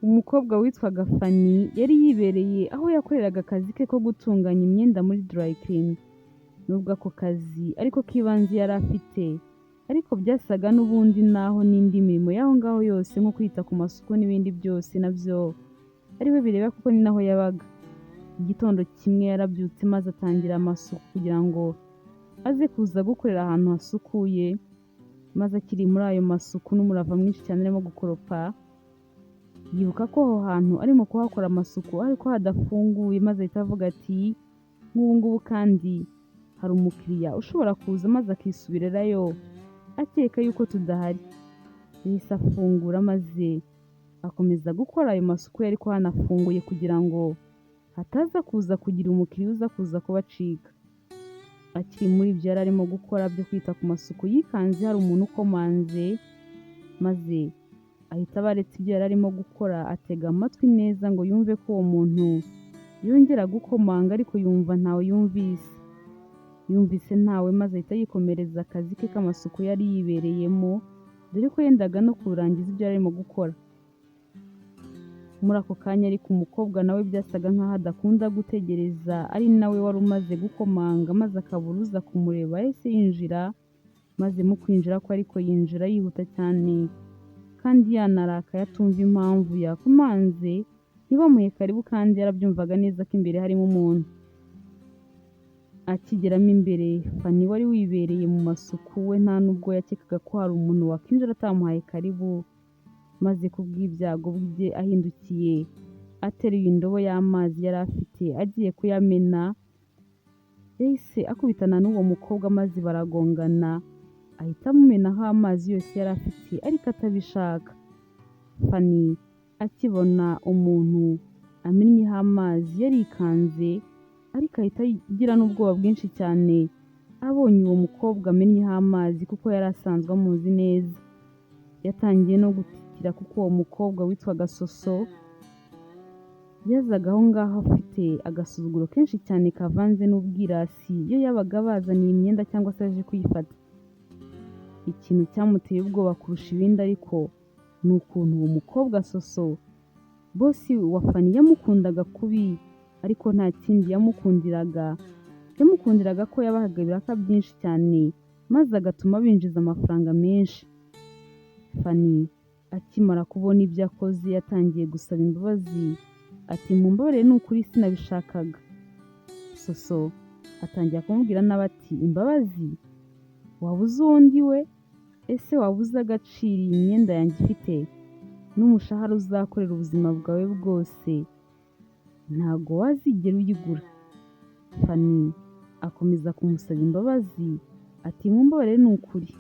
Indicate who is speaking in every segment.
Speaker 1: Umukobwa witwaga Fanny yari yibereye aho yakoreraga akazi ke ko gutunganya imyenda muri dry clean. Nubwo ako kazi ariko k'ibanze yari afite, ariko byasaga n'ubundi naho n'indi mirimo y'aho ngaho yose nko kwita ku masuku n'ibindi byose nabyo ari we bireba kuko ni naho yabaga. Igitondo kimwe yarabyutse maze atangira amasuku kugira ngo aze kuza gukorera ahantu hasukuye, maze akiri muri ayo masuku n'umurava mwinshi cyane arimo gukoropa, yibuka ko aho hantu arimo kuhakora amasuku ariko hadafunguye, maze ahita avuga ati nk'ubu ngubu kandi hari umukiriya ushobora kuza maze akisubirirayo akeka yuko tudahari. Yahise afungura maze akomeza gukora ayo masuku ye ariko hanafunguye kugira ngo hataza kuza kugira umukiriya uza kuza kubacika. Akiri muri ibyo yari arimo gukora byo kwita ku masuku, yikanze hari umuntu ukomanze, maze ahita aba aretse ibyo yari arimo gukora atega amatwi neza ngo yumve ko uwo muntu yongera gukomanga, ariko yumva ntawe yumvise. Yumvise ntawe maze ahita yikomereza akazi ke k'amasuku yari yibereyemo, dore ko yendaga no kurangiza ibyo yari arimo gukora. Muri ako kanya ariko umukobwa nawe byasaga nkaho adakunda gutegereza, ari nawe wari umaze gukomanga maze akabura uza kumureba, yahise yinjira, maze mu kwinjira kwe ariko yinjira yihuta cyane kandi yanarakaye atumva impamvu yakomanze ntibamuhe karibu kandi yarabyumvaga neza ko imbere harimo umuntu. Akigeramo imbere, Fanny wari wibereye mu masuku we nta nubwo yakekaga ko hari umuntu wakwinjira atamuhaye karibu, maze kubw'ibyago bye ahindukiye ateruye indobo y'amazi yari afite agiye kuyamena, yahise akubitana n'uwo mukobwa maze baragongana, ahita amumenaho amazi yose yari afite ariko atabishaka. Fanny akibona umuntu amennyeho amazi yarikanze, ariko ahita agira n'ubwoba bwinshi cyane abonye uwo mukobwa amennyeho amazi kuko yari asanzwe amuzi neza. Yatangiye no gutitira kuko uwo mukobwa witwaga Soso yazaga aho ngaho afite agasuzuguro kenshi cyane kavanze n'ubwirasi iyo yabaga abazaniye imyenda cyangwa se aje kuyifata. Ikintu cyamuteye ubwoba kurusha ibindi ariko ni ukuntu uwo mukobwa Soso bosi wa Fanny yamukundaga kubi, ariko nta kindi yamukundiraga, yamukundiraga ko yabahaga ibiraka byinshi cyane maze agatuma binjiza amafaranga menshi. Fanny akimara kubona ibyo akoze yatangiye gusaba imbabazi ati mumbabarire ni ukuri sinabishakaga. Soso atangira kumubwira nabi ati imbabazi? Waba uzi uwo ndi we? Ese waba uzi agaciro iyi myenda yanjye ifite? N'umushahara uzakorera ubuzima bwawe bwose ntago wazigera uyigura. Fanny akomeza kumusaba imbabazi ati mumbabarire ni ukuri,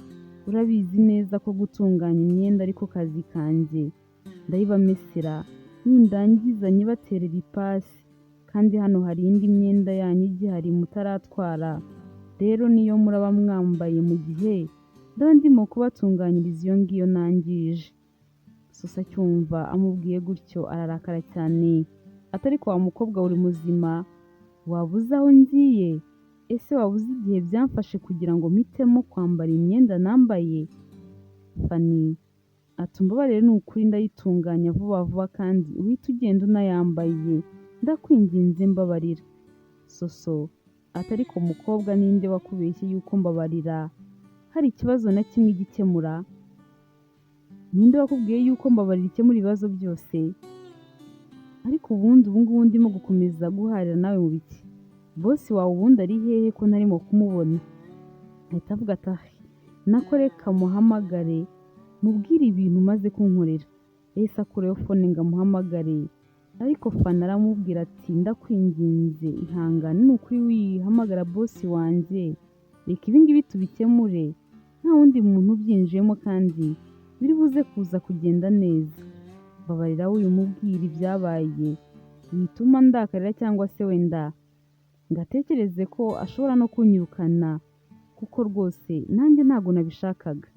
Speaker 1: urabizi neza ko gutunganya imyenda ariko kazi kanjye, ndayibamesera nindangiza nyibaterere ipasi, kandi hano hari indi myenda yanyu igihari mutaratwara, rero niyo muraba mwambaye mu gihe ndaba ndimo kubatunganyiriza iyo ngiyo nangije. Soso acyumva amubwiye gutyo ararakara cyane, ati ariko wa mukobwa uri muzima, waba uzi aho ngiye? Ese waba uzi igihe byamfashe kugira ngo mpitemo kwambara imyenda nambaye? Fanny ati umbabarire ni ukuri ndayitunganya vuba vuba kandi uhite ugenda unayambaye, ndakwinginze mbabarira. Soso ati ariko mukobwa ninde wakubeshye yuko mbabarira hari ikibazo na kimwe igikemura? Ninde wakubwiye yuko mbabarira ikemura ibibazo byose? Ariko ubundi ubu ngubu ndimo gukomeza guharira nawe mu biki? Bosi wawe ubundi ari hehe ko ntarimo kumubona? Ahita avuga ati ahe, nako reka muhamagare mubwire ibintu umaze kunkorera. Yahise akurayo fone ngo amuhamagare, ariko Fanny aramubwira ati ndakwinginze ihangane ni ukuri wihamagara bosi wanjye, reka ibi ngibi tubikemure nta wundi muntu ubyinjiyemo kandi biri buze kuza kugenda neza. Mbabarira wimubwira ibyabaye, wituma ndakarira cyangwa se wenda ngo atekereze ko ashobora no kunyirukana kuko rwose nanjye ntabwo nabishakaga.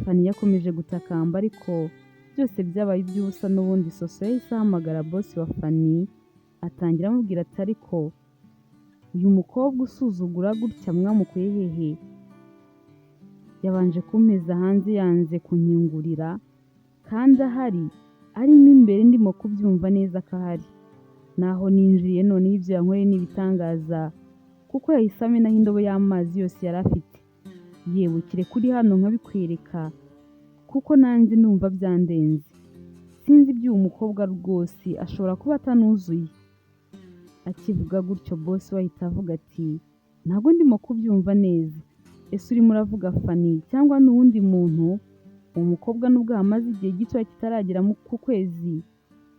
Speaker 1: Fanny yakomeje gutakamba ariko byose byabaye iby'ubusa n'ubundi Soso yahise ahamagara bosi wa Fanny atangira amubwira ati ariko uyu mukobwa usuzugura gutya mwamukuye hehe? Yabanje kumpeza hanze yanze kunkingurira kandi ahari arimo imbere ndimo kubyumva neza ko ahari. Naho ninjiriye noneho ibyo yankoreye ni ibitangaza, kuko yahise amenaho indobo y'amazi yose yari afite. Yewe kereka uri hano nkabikwereka, kuko nanjye ndumva byandenze. Sinzi iby'uwo mukobwa rwose, ashobora kuba atanuzuye. Akivuga gutyo boss we ahita avuga ati ntabwo ndimo kubyumva neza, ese urimo uravuga Fanny cyangwa ni uwundi muntu? Uwo mukobwa nubwo ahamaze igihe gitoya kitaragera ku kwezi,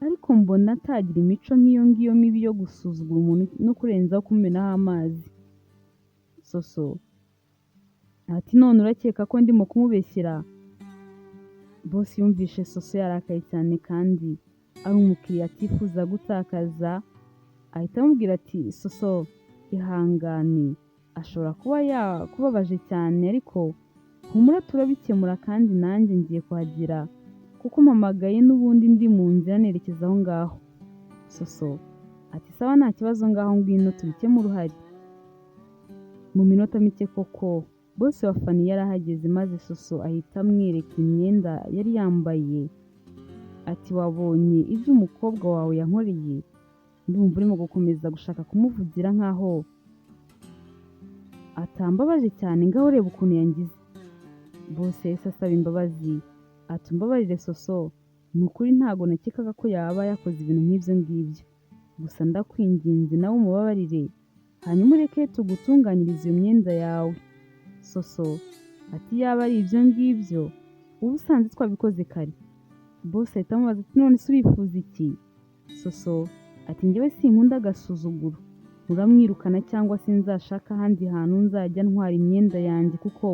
Speaker 1: ariko mbona atagira imico nk'iyo ngiyo mibi yo gusuzugura umuntu no kurenzaho kumumenaho amazi. Soso ati none urakeka ko ndimo kumubeshyera? Boss yumvishe Soso yarakaye cyane kandi ari umukiriya atifuza gutakaza, ahita amubwira ati Soso ihangane, ashobora kuba yakubabaje cyane ariko humura turabikemura kandi nanjye ngiye kuhagera kuko mpamagaye n'ubundi ndi mu nzira nerekeza aho ngaho. Soso ati sawa nta kibazo, ngaho ngwino tubikemure uhari. Mu minota mike koko boss wa Fanny yarahageze, maze Soso ahita amwereka imyenda yari yambaye, ati wabonye ibyo umukobwa wawe yankoreye? Ndumva urimo gukomeza gushaka kumuvugira nkaho atambabaje cyane, ngaho reba ukuntu yangize. Boss yahise asaba imbabazi ati umbabarire Soso, ni ukuri ntago nakekaga ko yaba yakoze ibintu nk'ibyo ngibyo, gusa ndakwinginze nawe umubabarire, hanyuma ureke tugutunganyirize iyo myenda yawe. Soso ati yaba ari ibyo ngibyo uba usanze twabikoze kare. Boss ahita amubaza ati none se urifuza iki? Soso ati njyewe sinkunda agasuzuguro, uramwirukana cyangwa se nzashaka ahandi hantu nzajya ntwara imyenda yanjye kuko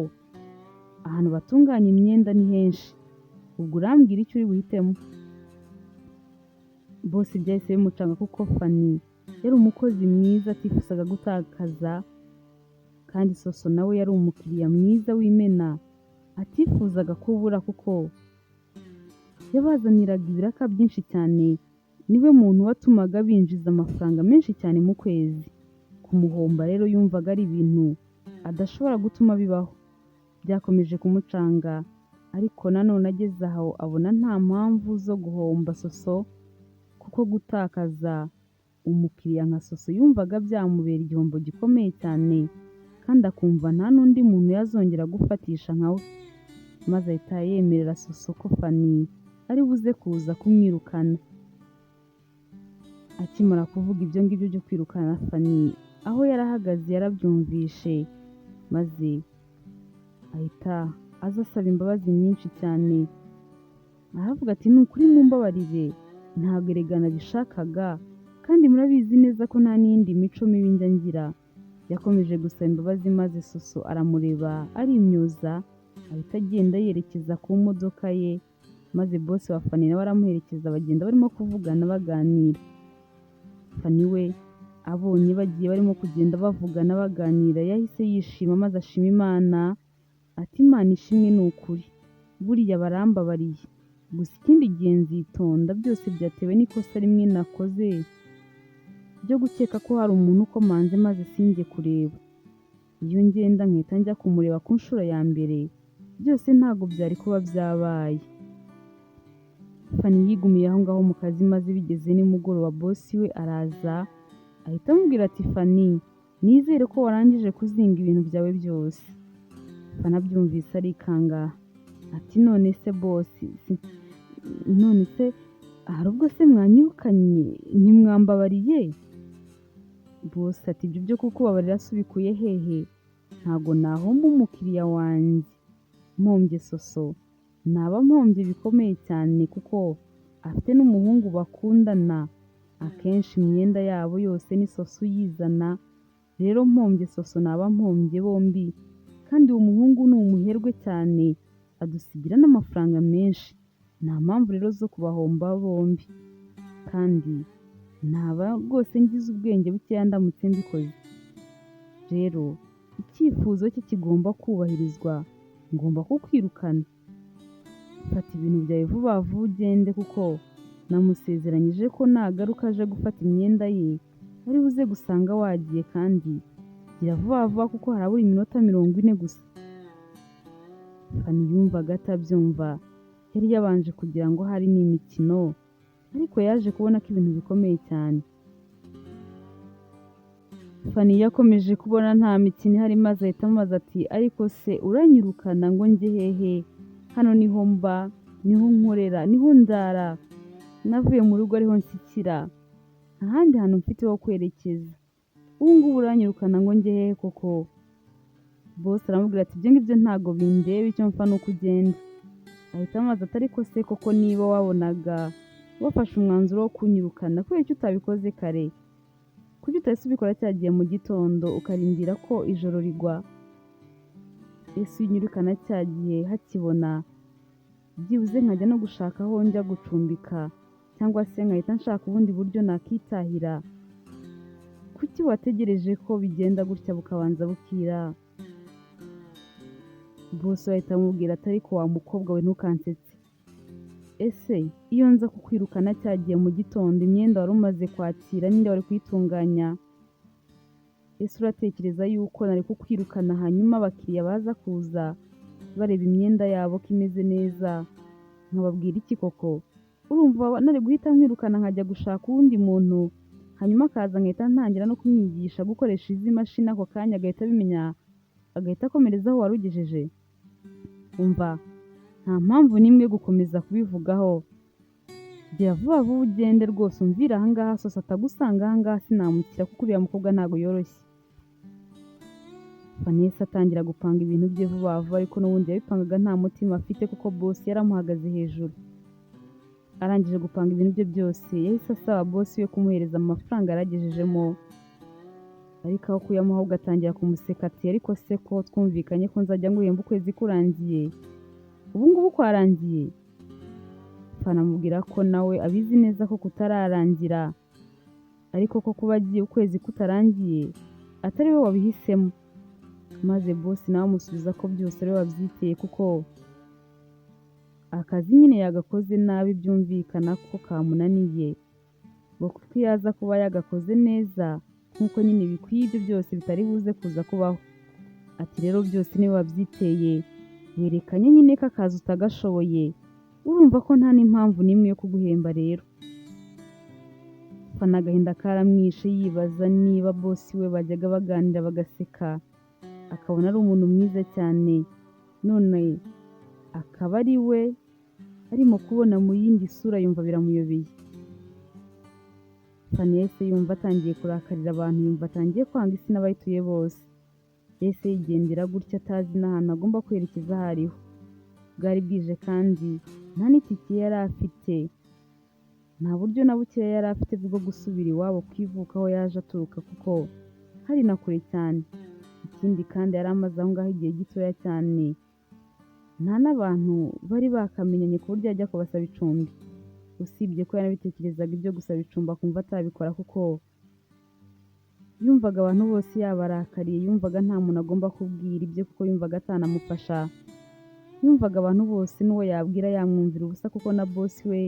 Speaker 1: ahantu batunganya imyenda ni henshi, ubwo urambwira icyo uri buhitemo. Boss byahise bimucanga kuko Fanny yari umukozi mwiza atifuzaga gutakaza, kandi Soso nawe yari umukiriya mwiza w'imena atifuzaga kubura kuko yabazaniraga ibiraka byinshi cyane, niwe muntu watumaga binjiza amafaranga menshi cyane mu kwezi. Kumuhomba rero yumvaga ari ibintu adashobora gutuma bibaho. Byakomeje kumucanga, ariko nanone ageze aho abona nta mpamvu zo guhomba Soso, kuko gutakaza umukiriya nka Soso yumvaga byamubera igihombo gikomeye cyane, kandi akumva nta n'undi muntu yazongera gufatisha nka we. Maze ahita yemerera Soso ko Fanny ari buze kuza kumwirukana. Akimara kuvuga ibyo ngibyo byo kwirukana Fanny, aho yari ahagaze yarabyumvishe, maze ahita aza asaba imbabazi nyinshi cyane, aravuga ati ni ukuri mumbabarire, ntabwo erega nabishakaga, kandi murabizi neza ko nta n'iyindi mico mibi njya ngira. Yakomeje gusaba imbabazi maze Soso aramureba arimyoza, ahita agenda yerekeza ku modoka ye, maze boss wa Fanny nawe aramuherekeza, bagenda barimo kuvugana baganira. Fanny we abonye bagiye barimo kugenda bavugana baganira, yahise yishima maze ashima Imana ati Imana ishimwe ni ukuri, buriya barambabariye, gusa ikindi gihe nzitonda, byose byatewe n'ikosa rimwe nakoze ryo gukeka ko hari umuntu ukomanze maze sinjye kureba. Iyo ngenda nkahita njya kumureba ku nshuro ya mbere, byose ntabwo byari kuba byabaye. Fanny yigumiye aho ngaho mu kazi, maze bigeze nimugoroba boss we araza ahita amubwira ati Fanny nizere ko warangije kuzinga ibintu byawe byose. Fanny abyumvise arikanga ati none se boss, none se hari ubwo se mwanyirukanye ntimwambabariye? Boss ati ibyo byo kukubabarira se ubikuye hehe? Ntago nahomba umukiriya wanjye mpombye Soso, naba mpombye bikomeye cyane kuko afite n'umuhungu bakundana, akenshi imyenda yabo yose ni Soso uyizana, rero mpombye Soso naba mpombye bombi, kandi uwo muhungu ni umuherwe cyane adusigira n'amafaranga menshi, nta mpamvu rero zo kubahomba bombi, kandi naba rwose ngize ubwenge bukeya ndamutse mbikoze. Rero icyifuzo cye kigomba kubahirizwa, ngomba kukwirukana. Fata ibintu byawe vuba vuba ugende kuko namusezeranyije ko nagaruka aje gufata imyenda ye ari buze gusanga wagiye, kandi gira vuba vuba kuko harabura iminota 40 gusa. Fanny yumvaga atabyumva, yari yabanje kugira ngo hari n'imikino, Ariko yaje kubona ko ibintu bikomeye cyane. Fanny yakomeje kubona nta mikino ihari maze ahita amubaza ati ariko se uranyirukana ngo njye hehe? Hano niho mba, niho nkorera, niho ndara, navuye mu rugo ariho nshyikira, nta handi hantu mfite ho kwerekeza. Ubu ngubu uranyirukana ngo njye hehe koko? Boss aramubwira ati ibyo ngibyo ntabwo bindeba, icyo mpfa ni uko ugenda. Ahita amubaza ati ariko se koko niba wabonaga wafashe umwanzuro wo kunyirukana kubera iki utabikoze kare? Kuki utahise ubikora cya gihe mu gitondo ukarindira ko ijoro rigwa? Ese iyo unyirukana cya gihe hakibona, byibuze nkajya no gushaka aho njya gucumbika cyangwa se nkahita nshaka ubundi buryo nakitahira. Kuki wategereje ko bigenda gutya bukabanza bukira? Boss ahita amubwira ati ariko wa mukobwa we ntukansetse. Ese iyo nza kukwirukana cya gihe mu gitondo imyenda wari umaze kwakira ninde wari kuyitunganya? Ese uratekereza yuko nari kukwirukana hanyuma abakiriya baza kuza bareba imyenda yabo ko imeze neza nkababwira iki koko? Urumva nari guhita nkwirukana nkajya gushaka uwundi muntu hanyuma akaza nkahita ntangira no kumwigisha gukoresha izi mashini ako kanya agahita abimenya agahita akomereza aho wari ugejeje? Umva nta mpamvu n'imwe yo gukomeza kubivugaho, gira vuba vuba ugende rwose umvire aha ngaha sose atagusanga aha ngaha sinamukira kuko uriya mukobwa ntabwo yoroshye. Vanessa atangira gupanga ibintu bye vuba vuba ariko n'ubundi yabipangaga nta mutima afite kuko boss yaramuhagaze hejuru. Arangije gupanga ibintu bye byose yahise asaba boss we kumuhereza amafaranga yaragejejemo, ariko aho kuyamuha ahubwo atangira kumuseka ati ariko se ko twumvikanye ko nzajya nguhemba ukwezi kurangiye, ubu ngubu kwarangiye? Fana amubwira ko nawe abizi neza ko kutararangira, ariko ko kuba agiye ukwezi kutarangiye atari we wabihisemo. Maze boss nawe amusubiza ko byose ari we wabyiteye kuko akazi nyine yagakoze nabi byumvikana ko kamunaniye, ngo kuko iyo aza kuba yagakoze neza nk'uko nyine bikwiye ibyo byose bitari buze kuza kubaho. Ati rero byose niwe wabyiteye, werekanye nyine ko akazi utagashoboye, urumva ko nta n'impamvu n'imwe yo kuguhemba rero. Fana agahinda karamwishe yibaza niba boss we bajyaga baganira bagaseka, akabona ari umuntu mwiza cyane, none akaba ari we arimo kubona mu yindi sura yumva biramuyobeye. Fanny yahise yumva atangiye kurakarira abantu, yumva atangiye kwanga isi n'abayituye bose. Yahise yigendera gutya atazi n'ahantu agomba kwerekeza aho ariho. Bwari bwije kandi nta n'itike yari afite, nta buryo na bukeya yari afite bwo gusubira iwabo ku ivuko aho yaje aturuka kuko hari na kure cyane. Ikindi kandi yari amaze aho ngaho igihe gitoya cyane, nta n'abantu bari bakamenyanye ku buryo yajya kubasaba icumbi. Usibye ko yanabitekerezaga ibyo gusaba icumbi akumva atabikora kuko yumvaga abantu bose yabarakariye, yumvaga nta muntu agomba kubwira ibye kuko yumvaga atanamufasha. Yumvaga abantu bose n'uwo yabwira yamwumvira ubusa kuko na boss we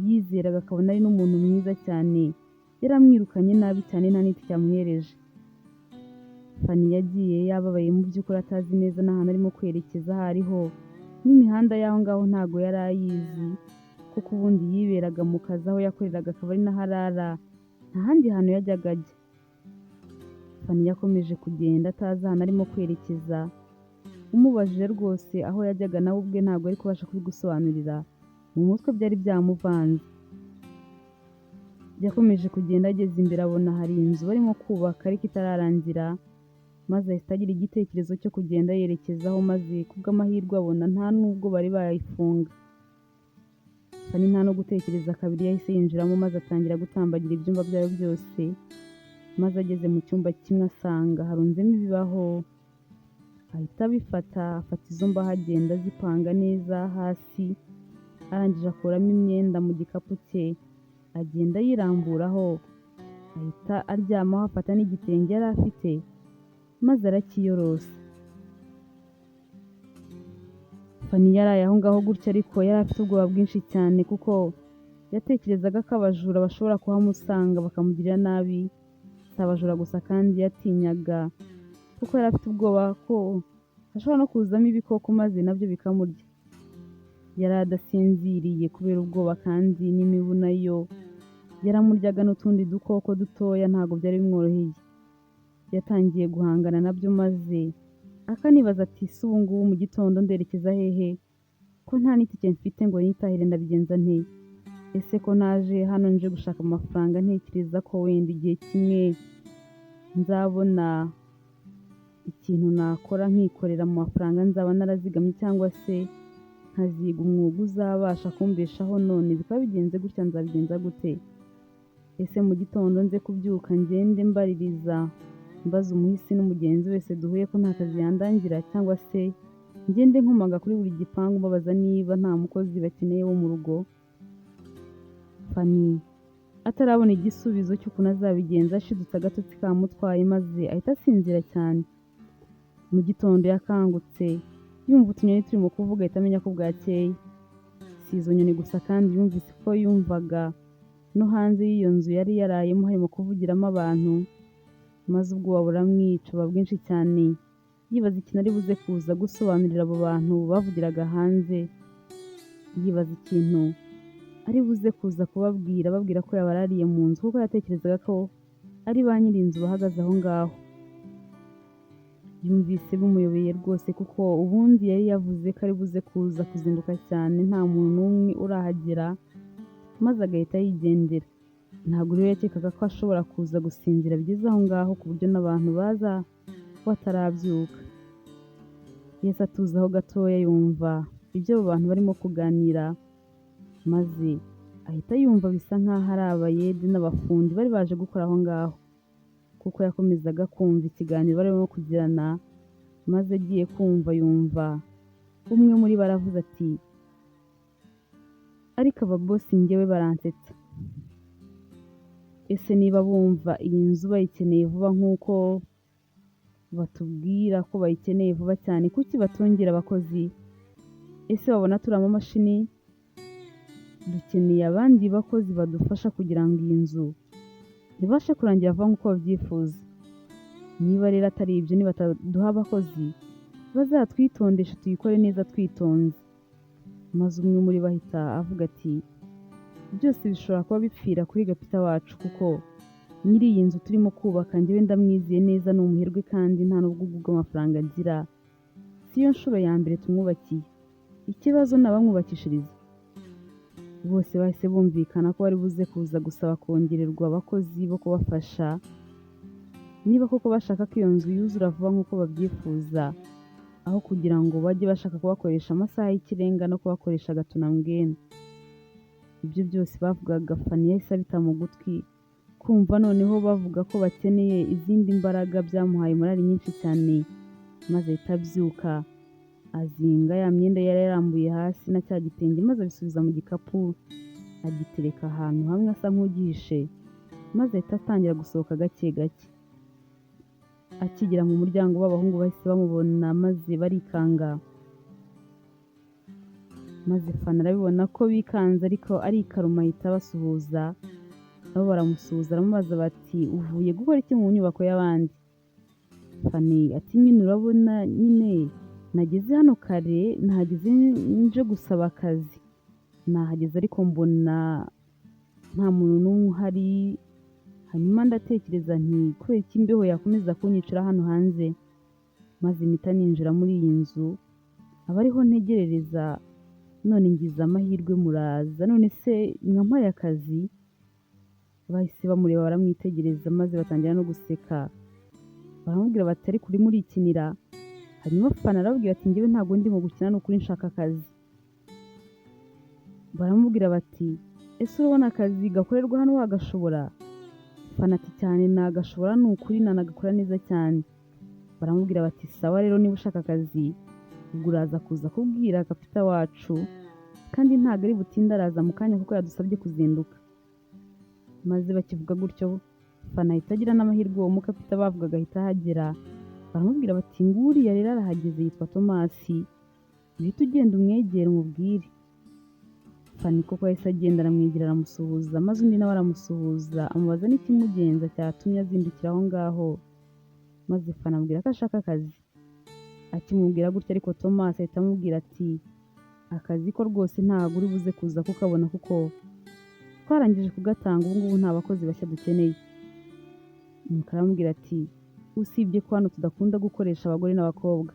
Speaker 1: yizeraga akabona ari n'umuntu mwiza cyane, yaramwirukanye nabi cyane nta n'itike yamuhereje. Fanny yagiye yababaye mu by'ukuri atazi neza n'ahantu arimo kwerekeza aho ariho, n'imihanda y'aho ngaho ntago yari ayizi kuko ubundi yiberaga mu kazi aho yakoreraga akaba ari naho arara, nta handi hantu yajyaga ajya. Fanny yakomeje kugenda atazi ahantu arimo kwerekeza, umubajije rwose aho yajyaga nawe ubwe ntabwo ari kubasha kubigusobanurira, mu mutwe byari byamuvanze. Yakomeje kugenda ageze imbere abona hari inzu barimo kubaka ariko itararangira, maze ahita agira igitekerezo cyo kugenda yerekezaho maze kubw'amahirwe abona nta nubwo bari bayifunga. Fanny nta no gutekereza kabiri yahise yinjiramo maze atangira gutambagira ibyumba byayo byose, maze ageze mu cyumba kimwe asanga harunzemo ibibaho, ahita abifata afata izo mbaho agenda azipanga neza hasi, arangije akuramo imyenda mu gikapu cye agenda ayiramburaho, ahita aryamaho afata n'igitenge yari afite maze aracyiyorosa. Fanny yaraye aho ngaho gutya ariko yari afite ubwoba bwinshi cyane kuko yatekerezaga ko abajura bashobora kuhamusanga bakamugirira nabi, si abajura gusa kandi yatinyaga kuko yari afite ubwoba ko hashobora no kuzamo ibikoko maze nabyo bikamurya. Yari adasinziriye kubera ubwoba kandi n'imibu nayo yaramuryaga n'utundi dukoko dutoya ntabwo byari bimworoheye. Yatangiye guhangana nabyo maze akanibaza ati ese ubu ngubu mu gitondo nderekeza hehe ko nta n'itike mfite ngo nitahire ndabigenza nte? Ese ko naje hano nje gushaka amafaranga ntekereza ko wenda igihe kimwe nzabona ikintu nakora nkikorera mu mafaranga nzaba narazigamye cyangwa se nkaziga umwuga uzabasha kumbeshaho none bikaba bigenze gutya nzabigenza gute? Ese mu gitondo nze kubyuka ngende mbaririza mbaza umuhisi n'umugenzi wese duhuye ko nta kazi yandangira cyangwa se ngende nkomaga kuri buri gipangu mbabaza niba nta mukozi bakeneye wo mu rugo? Fanny atarabona igisubizo cy'ukuntu azabigenza ashidutse agatotsi kamutwaye maze ahita asinzira cyane. Mu gitondo yakangutse yumva utunyoni turimo kuvuga ahita amenya ko bwakeye. Si izo nyoni gusa kandi yumvise ko yumvaga no hanze y'iyo nzu yari yarayemo harimo kuvugiramo abantu, maze ubwoba buramwica buba bwinshi cyane, yibaza ikintu ari buze kuza gusobanurira abo bantu bavugiraga hanze, yibaza ikintu ari buze kuza kubabwira ababwira ko yabarariye mu nzu kuko yatekerezaga ko ari ba nyir'inzu bahagaze aho ngaho. Yumvise bimuyobeye rwose kuko ubundi yari yavuze ko ari buze kuza kuzinduka cyane nta muntu n'umwe urahagera maze agahita yigendera. Ntabwo rero yakekaga ko ashobora kuza gusinzira bigeze aho ngaho ku buryo n'abantu baza batarabyuka. Yahise atuzaho gatoya yumva ibyo abo bantu barimo kuganira maze ahita yumva bisa nk'aho ari abayede n'abafundi bari baje gukora aho ngaho kuko yakomezaga kumva ikiganiro barimo kugirana, maze agiye kumva yumva umwe muri bo aravuze ati ariko aba bosi njyewe baransetsa. Ese niba bumva iyi nzu bayikeneye vuba nk'uko batubwira ko bayikeneye vuba cyane kuki batongera abakozi? Ese babona turi amamashini? Dukeneye abandi bakozi badufasha kugira ngo iyi nzu ibashe kurangira vuba nk'uko babyifuza. Niba rero atari ibyo nibataduha abakozi bazatwitondeshe tuyikore neza twitonze. Maze umwe muri bo ahita avuga ati byose bishobora kuba bipfira kuri gapita wacu kuko nyiri iyi nzu turimo kubaka njyewe ndamwizeye neza ni umuherwe kandi nta n'ubwo bw'amafaranga agira. Si yo nshuro ya mbere tumwubakiye. Ikibazo ni abamwubakishiriza. Bose bahise bumvikana ko bari buze kuza gusaba kongererwa abakozi bo kubafasha niba koko bashaka ko iyo nzu yuzura vuba nk'uko babyifuza, aho kugira ngo bajye bashaka kubakoresha amasaha y'ikirenga no kubakoresha agatunambwene. Ibyo byose bavugaga Fanny yahise abita mu gutwi, kumva noneho bavuga ko bakeneye izindi mbaraga byamuhaye morali nyinshi cyane, maze ahita abyuka azinga ya myenda yari yarambuye hasi na cya gitenge maze abisubiza mu gikapu agitereka ahantu hamwe asa nk'ugihishe, maze ahita atangira gusohoka gake gake. Akigera mu muryango w'abahungu bahise bamubona maze barikanga, maze Fanny arabibona ko bikanze ariko arikaruma ahita abasuhuza, nabo baramusuhuza aramubaza bati uvuye gukora iki mu nyubako y'abandi? Fanny ati nyine urabona nyine nageze hano kare nahageze nje gusaba akazi, nahageze ariko mbona nta muntu n'umwe uhari, hanyuma ndatekereza nti kubera iki imbeho yakomeza kunyicira hano hanze, maze mpita ninjira muri iyi nzu aba ariho ntegerereza none ngize amahirwe muraza, none se mwampaye akazi? Bahise bamureba baramwitegereza maze batangira no guseka, baramubwira bati ariko urimo urikinira? Hanyuma Fanny arababwira ati njyewe ntabwo ndimo gukina ni ukuri nshaka akazi. Baramubwira bati ese urabona akazi gakorerwa hano wagashobora? Fanny ati cyane nagashobora ni ukuri nanagakora neza cyane. Baramubwira bati sawa rero niba ushaka akazi ubwo uraza kuza kubwira kapita wacu kandi ntabwo ari butinde araza mu kanya kuko yadusabye kuzinduka. Maze bakivuga gutyo Fanny ahita agira n'amahirwe uwo mukapita bavugaga ahita ahagera, baramubwira bati nguriya rero arahageze yitwa Tomasi, uhite ugenda umwegere umubwire. Fanny koko yahise agenda aramwegera aramusuhuza, maze undi nawe aramusuhuza amubaza n'ikimugenza cyatumye azindukira aho ngaho, maze Fanny amubwira ko ashaka akazi. Akimubwira gutyo ariko Tomasi ahita amubwira ati Akazi ko rwose ntabwo uri buze kuza kukabona kuko twarangije kugatanga, ubu ngubu nta bakozi bashya dukeneye. Nuko aramubwira ati usibye ko hano tudakunda gukoresha abagore n'abakobwa,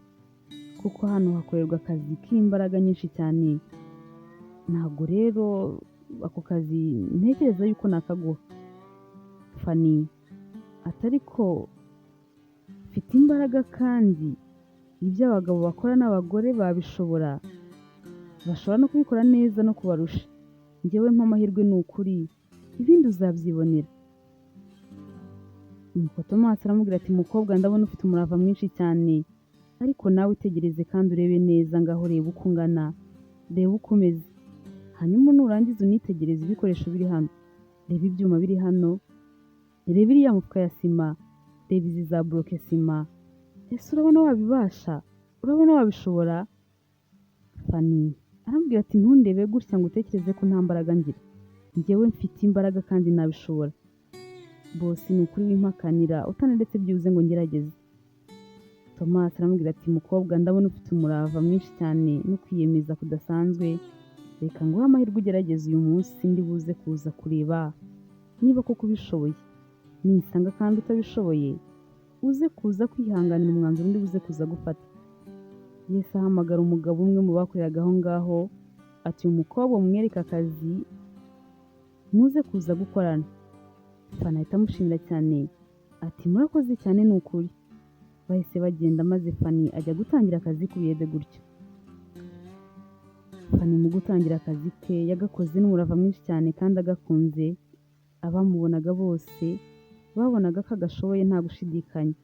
Speaker 1: kuko hano hakorerwa akazi k'imbaraga nyinshi cyane, ntabwo rero ako kazi ntekereza yuko nakaguha. Fanny ati ariko mfite imbaraga kandi ibyo abagabo bakora n'abagore babishobora, bashobora no kubikora neza no kubarusha. Njyewe mpa amahirwe ni ukuri, ibindi uzabyibonera. Nuko Thomas aramubwira ati mukobwa, ndabona ufite umurava mwinshi cyane, ariko nawe itegereze kandi urebe neza, ngaho reba uko ungana, reba uko umeze, hanyuma nurangiza unitegereze ibikoresho biri hano, reba ibyuma biri hano, reba iriya mufuka ya sima, reba izi za buroke sima, ese urabona wabibasha? Urabona wabishobora? Fanny aramubwira ati ntundebe gutya ngo utekereze ko nta mbaraga ngira, njyewe mfite imbaraga kandi nabishobora. Bosi ni ukuri wimpakanira utanaretse byibuze ngo ngerageze. Thomas aramubwira ati mukobwa, ndabona ufite umurava mwinshi cyane no kwiyemeza kudasanzwe, reka nguhe amahirwe ugerageze uyu munsi, ndi buze kuza kureba niba koko ubishoboye. Nisanga kandi utabishoboye uze kuza kwihanganira umwanzuro undi buze kuza gufata. Yahise ahamagara umugabo umwe mu bakoreraga aho ngaho ati uyu mukobwa mumwereke akazi muze kuza gukorana. Fanny ahita amushimira cyane ati murakoze cyane ni ukuri. Bahise bagenda maze Fanny ajya gutangira akazi k'ubuyede gutyo. Fanny mu gutangira akazi ke yagakoze n'umurava mwinshi cyane kandi agakunze, abamubonaga bose babonaga ko agashoboye nta gushidikanya.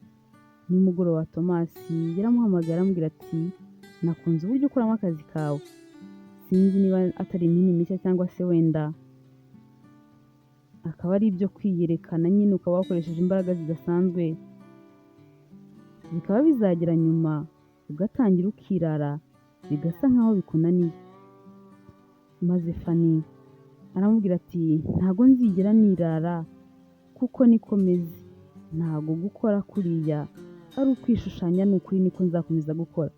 Speaker 1: Nimugoroba Thomas yaramuhamagaye aramubwira ati nakunze uburyo ukoramo akazi kawe, sinzi niba atari imihini mishya cyangwa se wenda akaba ari ibyo kwiyerekana nyine, ukaba wakoresheje imbaraga zidasanzwe, bikaba bizagera nyuma ugatangira ukirara bigasa nkaho bikunaniye. Maze Fanny aramubwira ati ntago nzigera nirara kuko niko meze, ntago gukora kuriya ari ukwishushanya, ni ukuri niko nzakomeza gukora.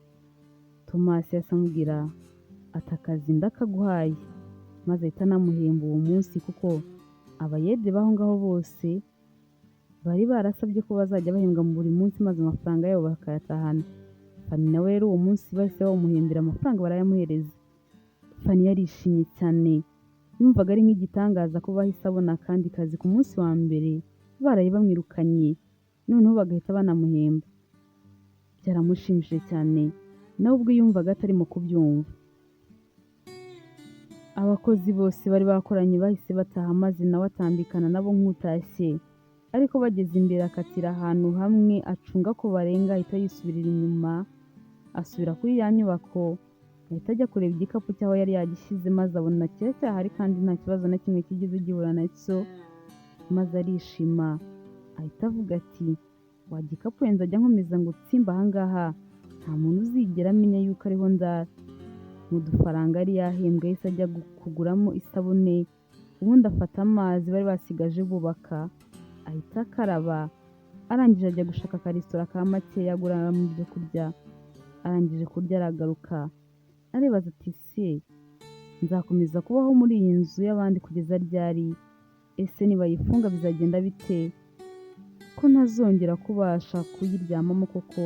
Speaker 1: Thomas yahise amubwira ati akazi ndakaguhaye, maze ahita anamuhemba uwo munsi kuko abayede b'aho ngaho bose bari barasabye ko bazajya bahembwa buri munsi maze amafaranga yabo bakayatahana. Fanny nawe rero uwo munsi bahise bawumuhembera amafaranga barayamuhereza. Fanny yarishimye cyane, yumvaga ari nk'igitangaza ko bahise abona akandi kazi ku munsi wa mbere baraye bamwirukanye, noneho bagahita banamuhemba. Byaramushimishije cyane, nawe ubwe yumvaga atarimo kubyumva. Abakozi bose bari bakoranye bahise bataha maze nawe atambikana nabo nk'utashye, ariko bageze imbere akatira ahantu hamwe acunga ko barenga ahita yisubirira inyuma, asubira kuri ya nyubako, ahita ajya kureba igikapu cy'aho yari yagishyize maze abona kiracyahari kandi nta kibazo na kimwe kigeze gihura nacyo, maze arishima ahita avuga ati wa gikapu wenda nzajya nkomeza ngo utsimbe aha ngaha, nta muntu uzigera amenya yuko ariho ndara. Mu dufaranga yari yahembwe yahise ajya kuguramo isabune, ubundi afata amazi bari basigaje bubaka ahita akaraba, arangije ajya gushaka akaresitora ka makeya aguramo ibyo kurya, arangije kurya aragaruka aribaza ati se nzakomeza kubaho muri iyi nzu y'abandi kugeza ryari? Ese nibayifunga bizagenda bite? Ko ntazongera kubasha kuyiryamamo koko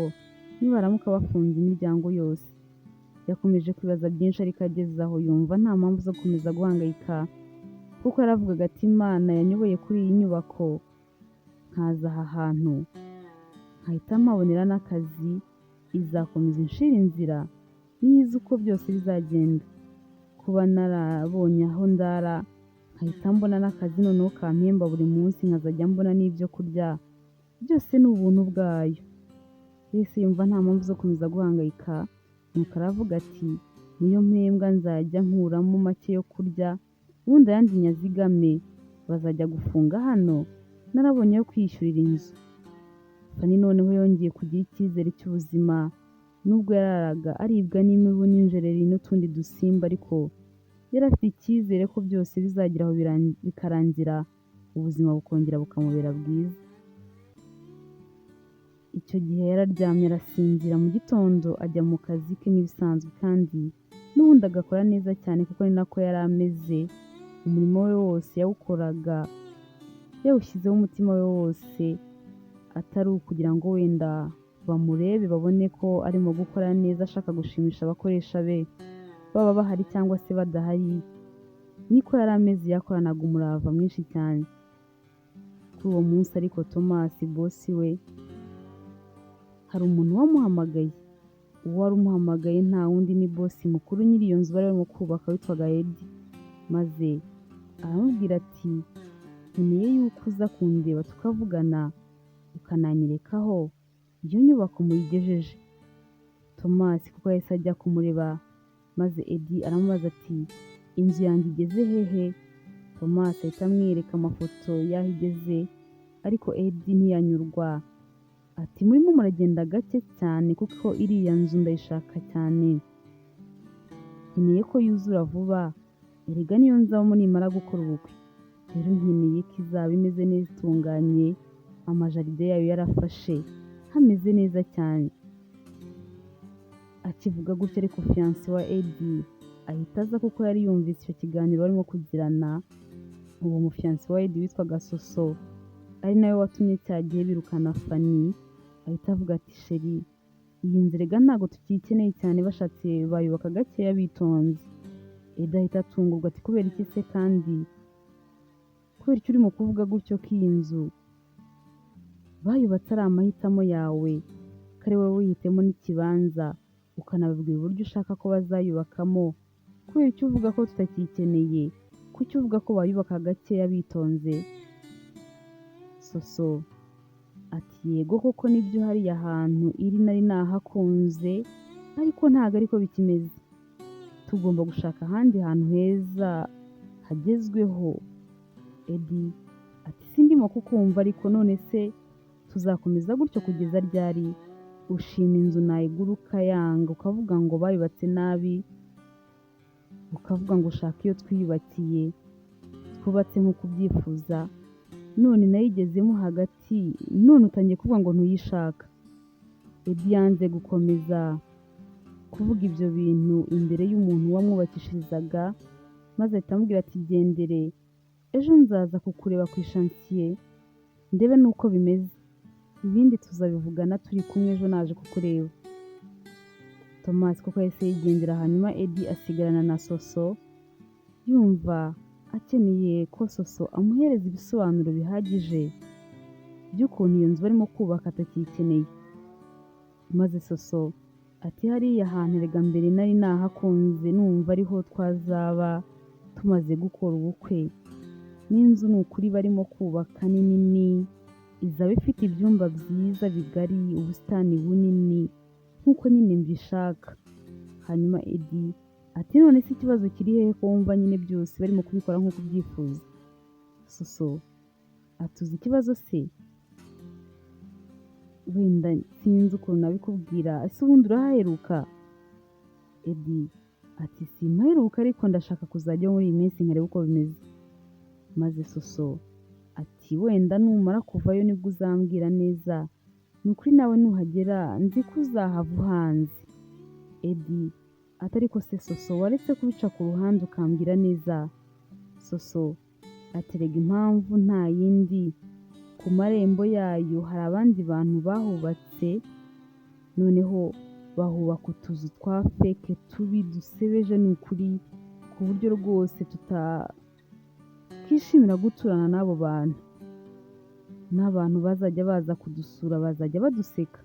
Speaker 1: nibaramuka bafunze imiryango yose? Yakomeje kwibaza byinshi ariko ageze aho yumva nta mpamvu zo gukomeza guhangayika, kuko yaravugaga ati Imana yanyoboye kuri iyi nyubako nkaza aha hantu nkahita mpabonera n'akazi, izakomeza inshira inzira niyo uko byose bizagenda. Kuba narabonye aho ndara nkahita mbona n'akazi noneho kampemba buri munsi nkazajya mbona n'ibyo kurya, byose ni ubuntu bwayo. Yahise yumva nta mpamvu zo gukomeza guhangayika, nuko aravuga ati niyo mpembwa nzajya nkuramo make yo kurya, ubundi ayandi nyazigame, bazajya gufunga hano narabonye ayo kwiyishyurira inzu. Fanny noneho yongeye kugira icyizere cy'ubuzima, nubwo yararaga aribwa n'imibu n'injereri n'utundi dusimba, ariko yari afite icyizere ko byose bizagera aho bikarangira, ubuzima bukongera bukamubera bwiza. Icyo gihe yararyamye arasinzira, mu gitondo ajya mu kazi ke nk'ibisanzwe kandi n'ubundi agakora neza cyane kuko ni nako yari ameze, umurimo we wose yawukoraga yawushyizeho umutima we wose, atari ukugira ngo wenda bamurebe babone ko arimo gukora neza ashaka gushimisha abakoresha be, baba bahari cyangwa se badahari, niko yari ameze yakoranaga umurava mwinshi cyane. Kuri uwo munsi ariko Thomas bosi we hari umuntu wamuhamagaye, uwo wari umuhamagaye nta wundi ni bosi mukuru nyiri iyo nzu bari barimo kubaka witwaga Edi, maze aramubwira ati nkeneye yuko uza kundeba tukavugana ukananyerekaho iyo nyubako muyigejeje. Thomas kuko yahise ajya kumureba, maze Edi aramubaza ati inzu yanjye igeze hehe? Thomas ahita amwereka amafoto y'aho igeze, ariko Edi ntiyanyurwa, ati murimo muragenda gake cyane kuko iriya nzu ndayishaka cyane, nkeneye ko yuzura vuba, erega niyo nzabamo nimara gukora ubukwe, rero nkeneye ko izaba imeze neza itunganye, amajaride yayo yarafashe, hameze neza cyane. Akivuga gutyo ariko fiyanse wa Edi ahita aza kuko yari yumvise icyo kiganiro barimo kugirana, uwo mufiyanse wa Edi witwaga Soso ari nawe watumye cya gihe birukana Fani, ahita avuga ati sheri iyi nzu erega ntabwo tukiyikeneye cyane, bashatse bayubaka gakeya bitonze. Edi ahita atungurwa ati kubera iki se kandi kubera icyo urimo kuvuga gutyo ko iyi nzu bayubatse ari amahitamo yawe, ko ari wowe wihitemo n'ikibanza ukanababwira uburyo ushaka ko bazayubakamo, kubera icyo uvuga ko tutakiyikeneye, kuki uvuga ko bayubaka gakeya bitonze? Soso ati yego koko nibyo hariya hantu iri nari nahakunze, ariko ntabwo ariko bikimeze, tugomba gushaka ahandi hantu heza hagezweho. Edi ati sindimo kukumva ariko none se tuzakomeza gutyo kugeza ryari? Ushima inzu nayigura ukayanga ukavuga ngo bayubatse nabi, ukavuga ngo ushaka iyo twiyubakiye twubatse nk'uko ubyifuza, none nayigezemo hagati none utangiye kuvuga ngo ntuyishaka. Edi yanze gukomeza kuvuga ibyo bintu imbere y'umuntu wamwubakishirizaga, maze ahita amubwira ati gendere ejo nzaza kukureba ku ishansiye ndebe n'uko bimeze, ibindi tuzabivugana turi kumwe ejo naje kukureba. Thomas kuko yahise yigendera, hanyuma Edi asigarana na Soso, yumva akeneye ko Soso amuhereza ibisobanuro bihagije by'ukuntu iyo nzu barimo kubaka atakiyikeneye. Maze Soso ati hariya hantu erega mbere nari nahakunze numva ariho twazaba tumaze gukora ubukwe, n'inzu ni ukuri barimo kubaka ni nini, izaba ifite ibyumba byiza bigari, ubusitani bunini nk'uko nyine mbishaka. Hanyuma Edi ati none se ikibazo kiri hehe ko wumva nyine byose barimo kubikora nk'uko ubyifuza? Soso ati uzi ikibazo se? Wenda sinzi ukuntu nabikubwira, ese ubundi urahaheruka? Edi ati simpaheruka ariko ndashaka kuzajyayo muri iyi minsi nkareba uko bimeze. Maze Soso ati wenda numara kuvayo nibwo uzambwira neza, ni ukuri nawe nuhagera nzi ko uzahava uhanze. Edi ati ariko se Soso waretse kubica ku ruhande ukambwira neza? Soso ati erega impamvu nta yindi, ku marembo yayo hari abandi bantu bahubatse, noneho bahubaka utuzu twa feke tubi dusebeje ni ukuri, ku buryo rwose tutakishimira guturana n'abo bantu, n'abantu bazajya baza kudusura bazajya baduseka.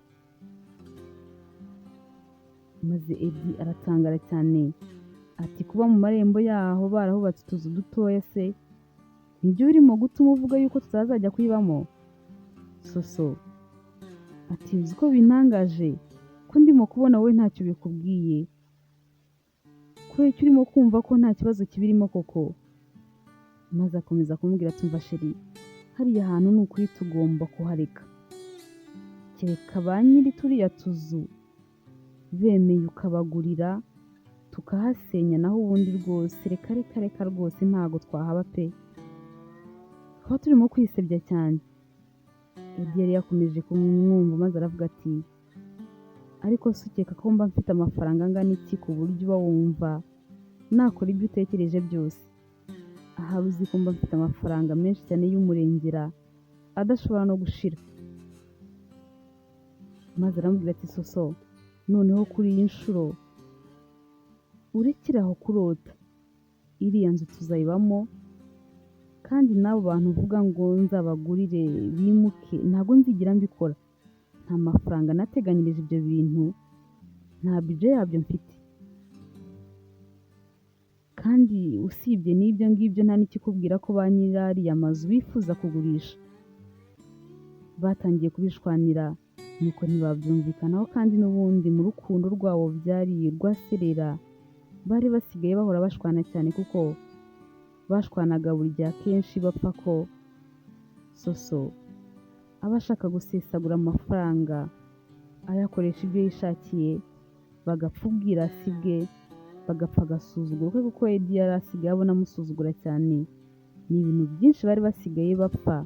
Speaker 1: Maze Edi aratangara cyane ati kuba mu marembo yaho barahubatse utuzu dutoya se nibyo birimo gutuma uvuga yuko tutazajya kuyibamo? Soso ati uzi ko bintangaje ko ndimo kubona wowe ntacyo bikubwiye, kubera icyo urimo kumva ko nta kibazo kibirimo koko? Maze akomeza kumubwira ati umva sheri, hariya hantu ni ukuri tugomba kuhareka, kereka ba nyiri turiya tuzu bemeye ukabagurira tukahasenya, naho ubundi rwose reka reka reka rwose ntago twahaba pe, twaba turimo kwisebya cyane. Edi yari yakomeje kumwumva maze aravuga ati Ariko se ukeka ko mba mfite amafaranga angana iki ku buryo uba wumva nakora ibyo utekereje byose? Ahari uzi ko mba mfite amafaranga menshi cyane y'umurengera adashobora no gushira. Maze aramubwira ati Soso, noneho kuri iyi nshuro urekere aho kurota, iriya nzu tuzayibamo, kandi n'abo bantu uvuga ngo nzabagurire bimuke ntabwo nzigera mbikora. Nta mafaranga nateganyirije ibyo bintu, nta bije yabyo mfite. Kandi usibye n'ibyo ngibyo nta n'ikikubwira ko ba nyiri ariya mazu bifuza kugurisha. Batangiye kubishwanira, nuko ntibabyumvikanaho, kandi n'ubundi mu rukundo rwabo byari rwaserera, bari basigaye bahora bashwana cyane kuko bashwanaga buri gihe akenshi bapfa ko Soso aba ashaka gusesagura amafaranga ayakoresha ibyo yishakiye, bagapfa ubwirasi bwe, bagapfa agasuzuguro ke kuko Edi yari asigaye abona amusuzugura cyane. Ni ibintu byinshi bari basigaye bapfa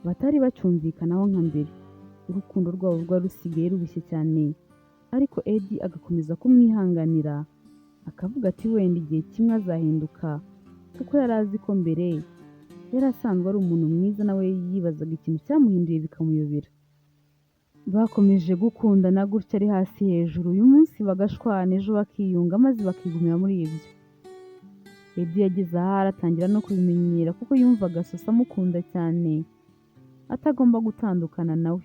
Speaker 1: batari bacyumvikanaho nka mbere. Urukundo rwabo rwari rusigaye rubishye cyane, ariko Edi agakomeza kumwihanganira, akavuga ati wenda igihe kimwe azahinduka, kuko yari azi ko mbere yari asanzwe ari umuntu mwiza, nawe yibazaga ikintu cyamuhinduye bikamuyobera. Bakomeje gukundana gutya ari hasi hejuru, uyu munsi bagashwana ejo bakiyunga, maze bakigumira muri ibyo. Edi yageze ahari atangira no kubimenyera kuko yumvaga Soso amukunda cyane, atagomba gutandukana nawe.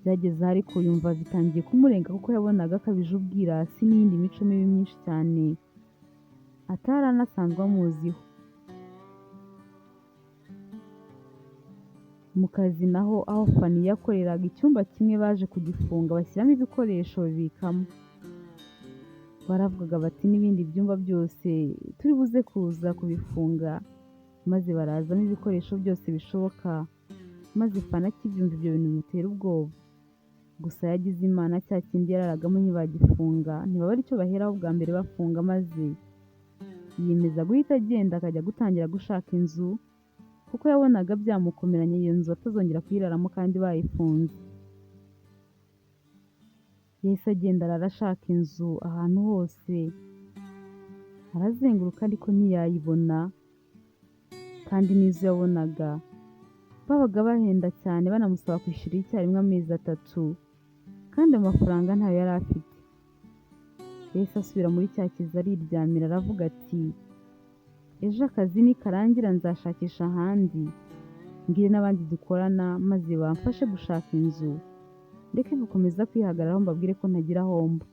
Speaker 1: Byageze aho ariko yumva bitangiye kumurenga kuko yabonaga akabije ubwirasi n'iyindi mico mibi myinshi cyane atari anasanzwe amuziho. Mu kazi naho aho Fanny yakoreraga icyumba kimwe baje kugifunga bashyiramo ibikoresho babikamo. Baravugaga bati n'ibindi byumba byose turi buze kuza kubifunga, maze barazamo ibikoresho byose bishoboka, maze Fanny akibyumva ibyo bintu bimutera ubwoba. Gusa yagize Imana cya kindi yararagamo ntibagifunga, ntibaba aricyo baheraho bwa mbere bafunga, maze yiyemeza guhita agenda akajya gutangira gushaka inzu, kuko yabonaga byamukomeranye iyo nzu atazongera kuyiraramo kandi bayifunze. Yahise agenda arara ashaka inzu ahantu hose, arazenguruka ariko ntiyayibona, kandi n'izo yabonaga babaga bahenda cyane, banamusaba kwishyura icyarimwe amezi 3, kandi amafaranga ntayo yari afite. Yahise asubira muri cya kizu ariryamira, aravuga ati ejo akazi nikarangira nzashakisha ahandi, mbwire n'abandi dukorana maze bamfashe gushaka inzu, ndeke gukomeza kwihagararaho mbabwire ko ntagira aho mba.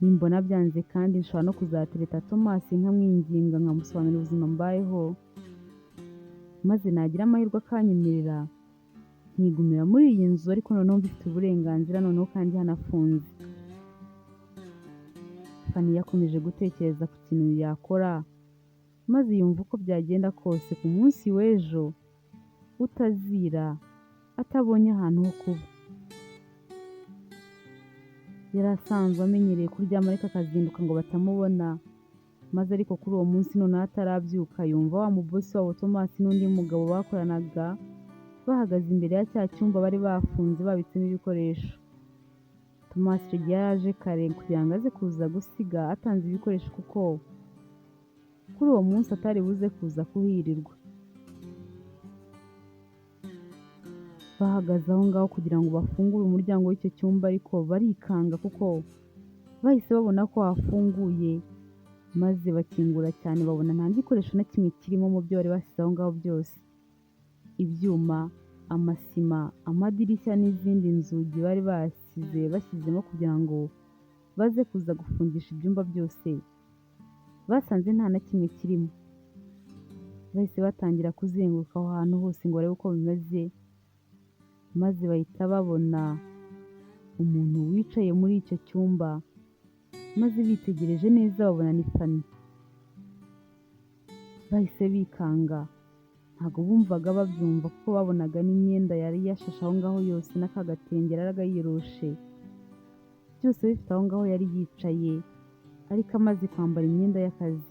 Speaker 1: Nimbona byanze kandi nshobora no kuzatereta Thomas nkamwinginga nkamusobanurira ubuzima mbayeho, maze nagira amahirwe akanyemerera nkigumira muri iyi nzu, ariko noneho mbifite uburenganzira, noneho kandi hanafunze. Fanny yakomeje gutekereza ku kintu yakora, maze yumva uko byagenda kose ku munsi w'ejo utazira atabonye ahantu ho kuba. Yari asanzwe amenyereye kuryama ariko akazinduka ngo batamubona, maze ariko kuri uwo munsi noneho atarabyuka yumva wa mubosi wabo Thomas n'undi mugabo bakoranaga bahagaze imbere ya cya cyumba bari bafunze babitsemo ibikoresho. Thomas icyo gihe yari aje kare kugira ngo aze kuza gusiga atanze ibikoresho kuko kuri uwo munsi atari buze kuza kuhirirwa. Bahagaze aho ngaho kugira ngo bafungure umuryango w'icyo cyumba, ariko barikanga kuko bahise babona ko hafunguye, maze bakingura cyane babona nta gikoresho na kimwe kirimo mu byo bari basize aho ngaho byose. Ibyuma, amasima, amadirishya n'izindi nzugi bari basize bashyizemo kugira ngo baze kuza gufungisha ibyumba byose, basanze nta na kimwe kirimo. Bahise batangira kuzenguruka aho hantu hose ngo barebe uko bimeze, maze bahita babona umuntu wicaye muri icyo cyumba, maze bitegereje neza babona ni Fanny. Bahise bikanga, ntabwo bumvaga babyumva kuko babonaga n'imyenda yari yashashe aho ngaho yose n'akagatenge yaraga yiyoroshe, byose bifite aho ngaho yari yicaye, ariko amaze kwambara imyenda y'akazi.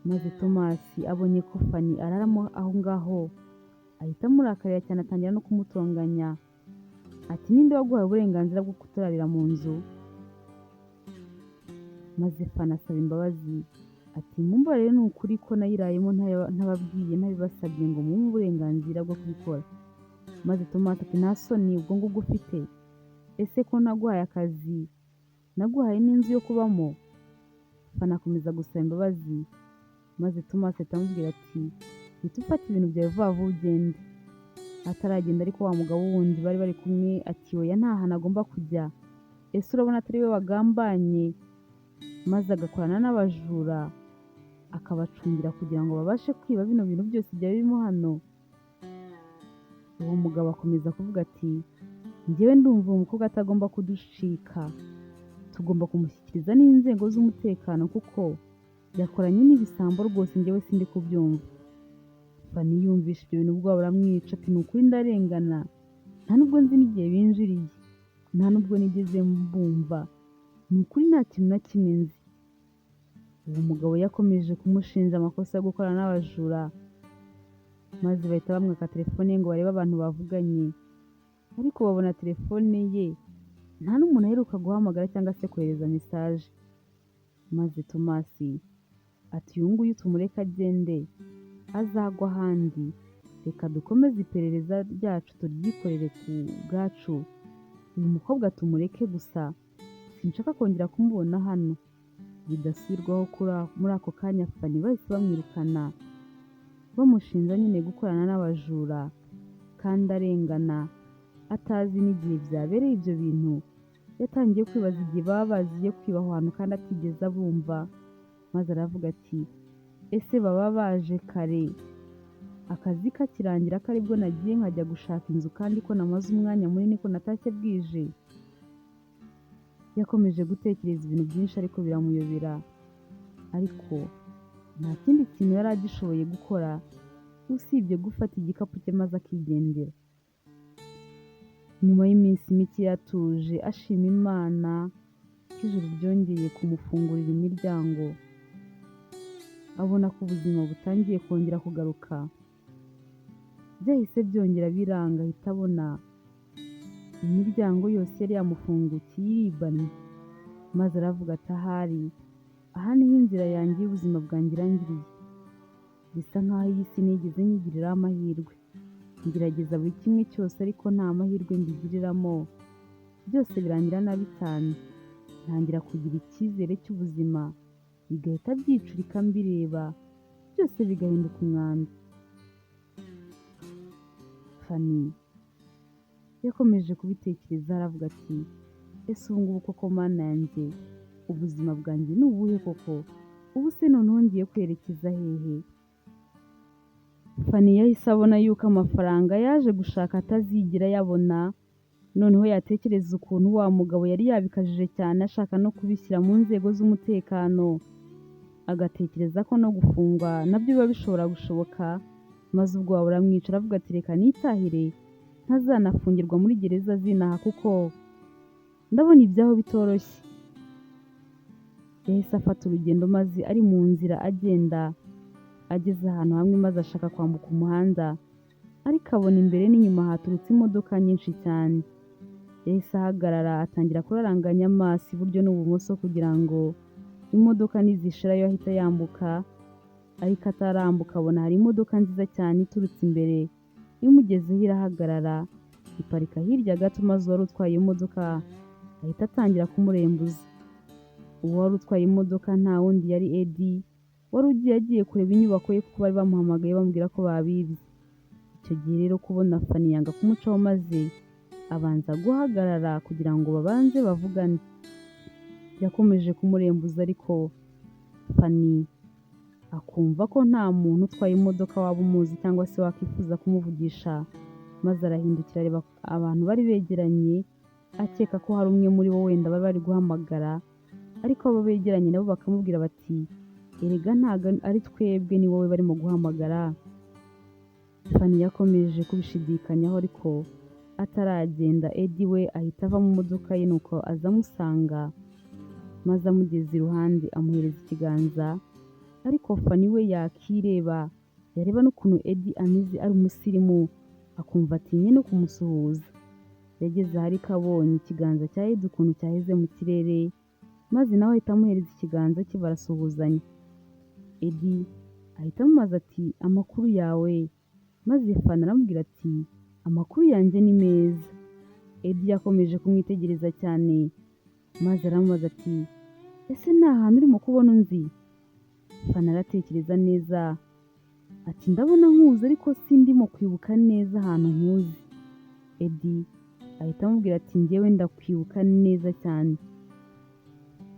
Speaker 1: Maze Thomas abonye ko Fanny araramo aho ngaho, ahita amurakarira cyane atangira no kumutonganya, Ati ninde waguhaye uburenganzira bwo kuturarira mu nzu? Maze Fani asaba imbabazi ati mumbabarire ni ukuri ko nayirayemo ntababwiye ntabibasabye ngo mumpe uburenganzira bwo kubikora. Maze Tomasi ati nta soni ubwo ngubwo ufite, ese ko naguhaye akazi naguhaye n'inzu yo kubamo? Fani akomeza gusaba imbabazi, maze Tomasi ahita amubwira ati hita ufata ibintu byawe vuba vuba ugende. Ataragenda ariko wa mugabo wundi bari bari kumwe ati oya nta hantu agomba kujya, ese urabona atari we wagambanye maze agakorana n'abajura akabacungira kugira ngo babashe kwiba bino bintu byose byari birimo hano? Uwo mugabo akomeza kuvuga ati njyewe ndumva uwo mukobwa atagomba kuducika, tugomba kumushyikiriza n'inzego z'umutekano kuko yakoranye n'ibisambo rwose, njyewe sindi kubyumva. Fani yumvishe ibyo bintu ubwoba buramwica ati ni ukuri ndarengana, nta nubwo nzi n'igihe binjiriye, nta nubwo nigeze mbumva, ni ukuri nta kintu na kimwe nzi. Uwo mugabo yakomeje kumushinja amakosa yo gukorana n'abajura, maze bahita bamwaka telefone ye ngo barebe abantu bavuganye, ariko babona telefone ye nta n'umuntu aheruka guhamagara cyangwa se kohereza mesaje. Maze Tomasi ati uyu nguyu tumureke agende azagwa ahandi, reka dukomeze iperereza ryacu turyikorere ku bwacu, uyu mukobwa tumureke gusa sinshaka kongera kumubona hano. Bidasubirwaho muri ako kanya Fani bahise bamwirukana bamushinja nyine gukorana n'abajura kandi arengana atazi n'igihe byabereye ibyo bintu. Yatangiye kwibaza igihe baba baziye kwiba aho hantu kandi atigeze abumva, maze aravuga ati ese baba baje kare akazi kakirangira ko aribwo nagiye nkajya gushaka inzu kandi ko namaze umwanya munini ko natashye bwije? Yakomeje gutekereza ibintu byinshi ariko biramuyobera, ariko nta kindi kintu yari agishoboye gukora usibye gufata igikapu cye maze akigendera. Nyuma y'iminsi mike yatuje ashima Imana ko ijuru ryongeye kumufungurira imiryango, abona ko ubuzima butangiye kongera kugaruka. Byahise byongera biranga ahita abona imiryango yose yari yamufungukiye iribamye, maze aravuga ati ahari aha niho inzira yanjye y'ubuzima bwanjye irangiriye, bisa nkaho iyi si nigeze nyigiriraho amahirwe, ngerageza buri kimwe cyose ariko nta mahirwe mbigiriramo, byose birangira nabi cyane, ntangira kugira icyizere cy'ubuzima bigahita byicurika mbireba, byose bigahinduka umwanda. Fani yakomeje kubitekereza aravuga ati ese ubu ngubu koko Mana yanjye ubuzima bwanjye ni ubuhe koko? Ubu se noneho ngiye kwerekeza hehe? Fani yahise abona yuko amafaranga yaje gushaka atazigera ayabona, noneho yatekereza ukuntu wa mugabo yari yabikajije cyane ashaka no kubishyira mu nzego z'umutekano, agatekereza ko no gufungwa nabyo biba bishobora gushoboka, maze ubwoba buramwica aravuga ati reka nitahire ntazanafungirwa muri gereza zinaha kuko ndabona ibyaho bitoroshye. Yahise afata urugendo maze ari mu nzira agenda ageze ahantu hamwe maze ashaka kwambuka umuhanda, ariko abona imbere n'inyuma haturutse imodoka nyinshi cyane. Yahise ahagarara atangira kuraranganya amaso iburyo n'ibumoso kugira ngo imodoka nizishirayo ahita yambuka, ariko atarambuka abona hari imodoka nziza cyane iturutse imbere imugezeho irahagarara, iparika hirya gato maze uwari utwaye iyo modoka ahita atangira kumurembuza. Uwo wari utwaye imodoka nta wundi yari Edi, wari ugiye agiye kureba inyubako ye kuko bari bamuhamagaye bamubwira ko babibye. Icyo gihe rero kubona Fani yanga kumucaho maze abanza guhagarara kugira ngo babanze bavugane. Yakomeje kumurembuza ariko Fani akumva ko nta muntu utwaye imodoka waba umuzi cyangwa se wakwifuza kumuvugisha, maze arahindukira areba abantu bari begeranye akeka ko hari umwe muri bo wenda bari bari guhamagara, ariko abo begeranye nabo bakamubwira bati erega ntabwo ari twebwe ni wowe barimo guhamagara. Fani yakomeje kubishidikanyaho ariko ataragenda Edi we ahita ava mu modoka ye nuko aza amusanga, maze amugeze iruhande amuhereza ikiganza, ariko Fani we yakireba yareba n'ukuntu Edi ameze ari umusirimu akumva atinye no kumusuhuza. Yageze aho ariko abonye ikiganza cya Edi ukuntu cyaheze mu kirere, maze nawe ahita amuhereza ikiganza cye barasuhuzanya. Edi ahita amubaza ati amakuru yawe? Maze Fani aramubwira ati amakuru yanjye ni meza. Edi yakomeje kumwitegereza cyane, maze aramubaza ati ese nta hantu urimo kubona unzi? Fani aratekereza neza ati ndabona nkuzi ariko sindimo kwibuka neza ahantu nkuzi. Edi ahita amubwira ati njyewe ndakwibuka neza cyane,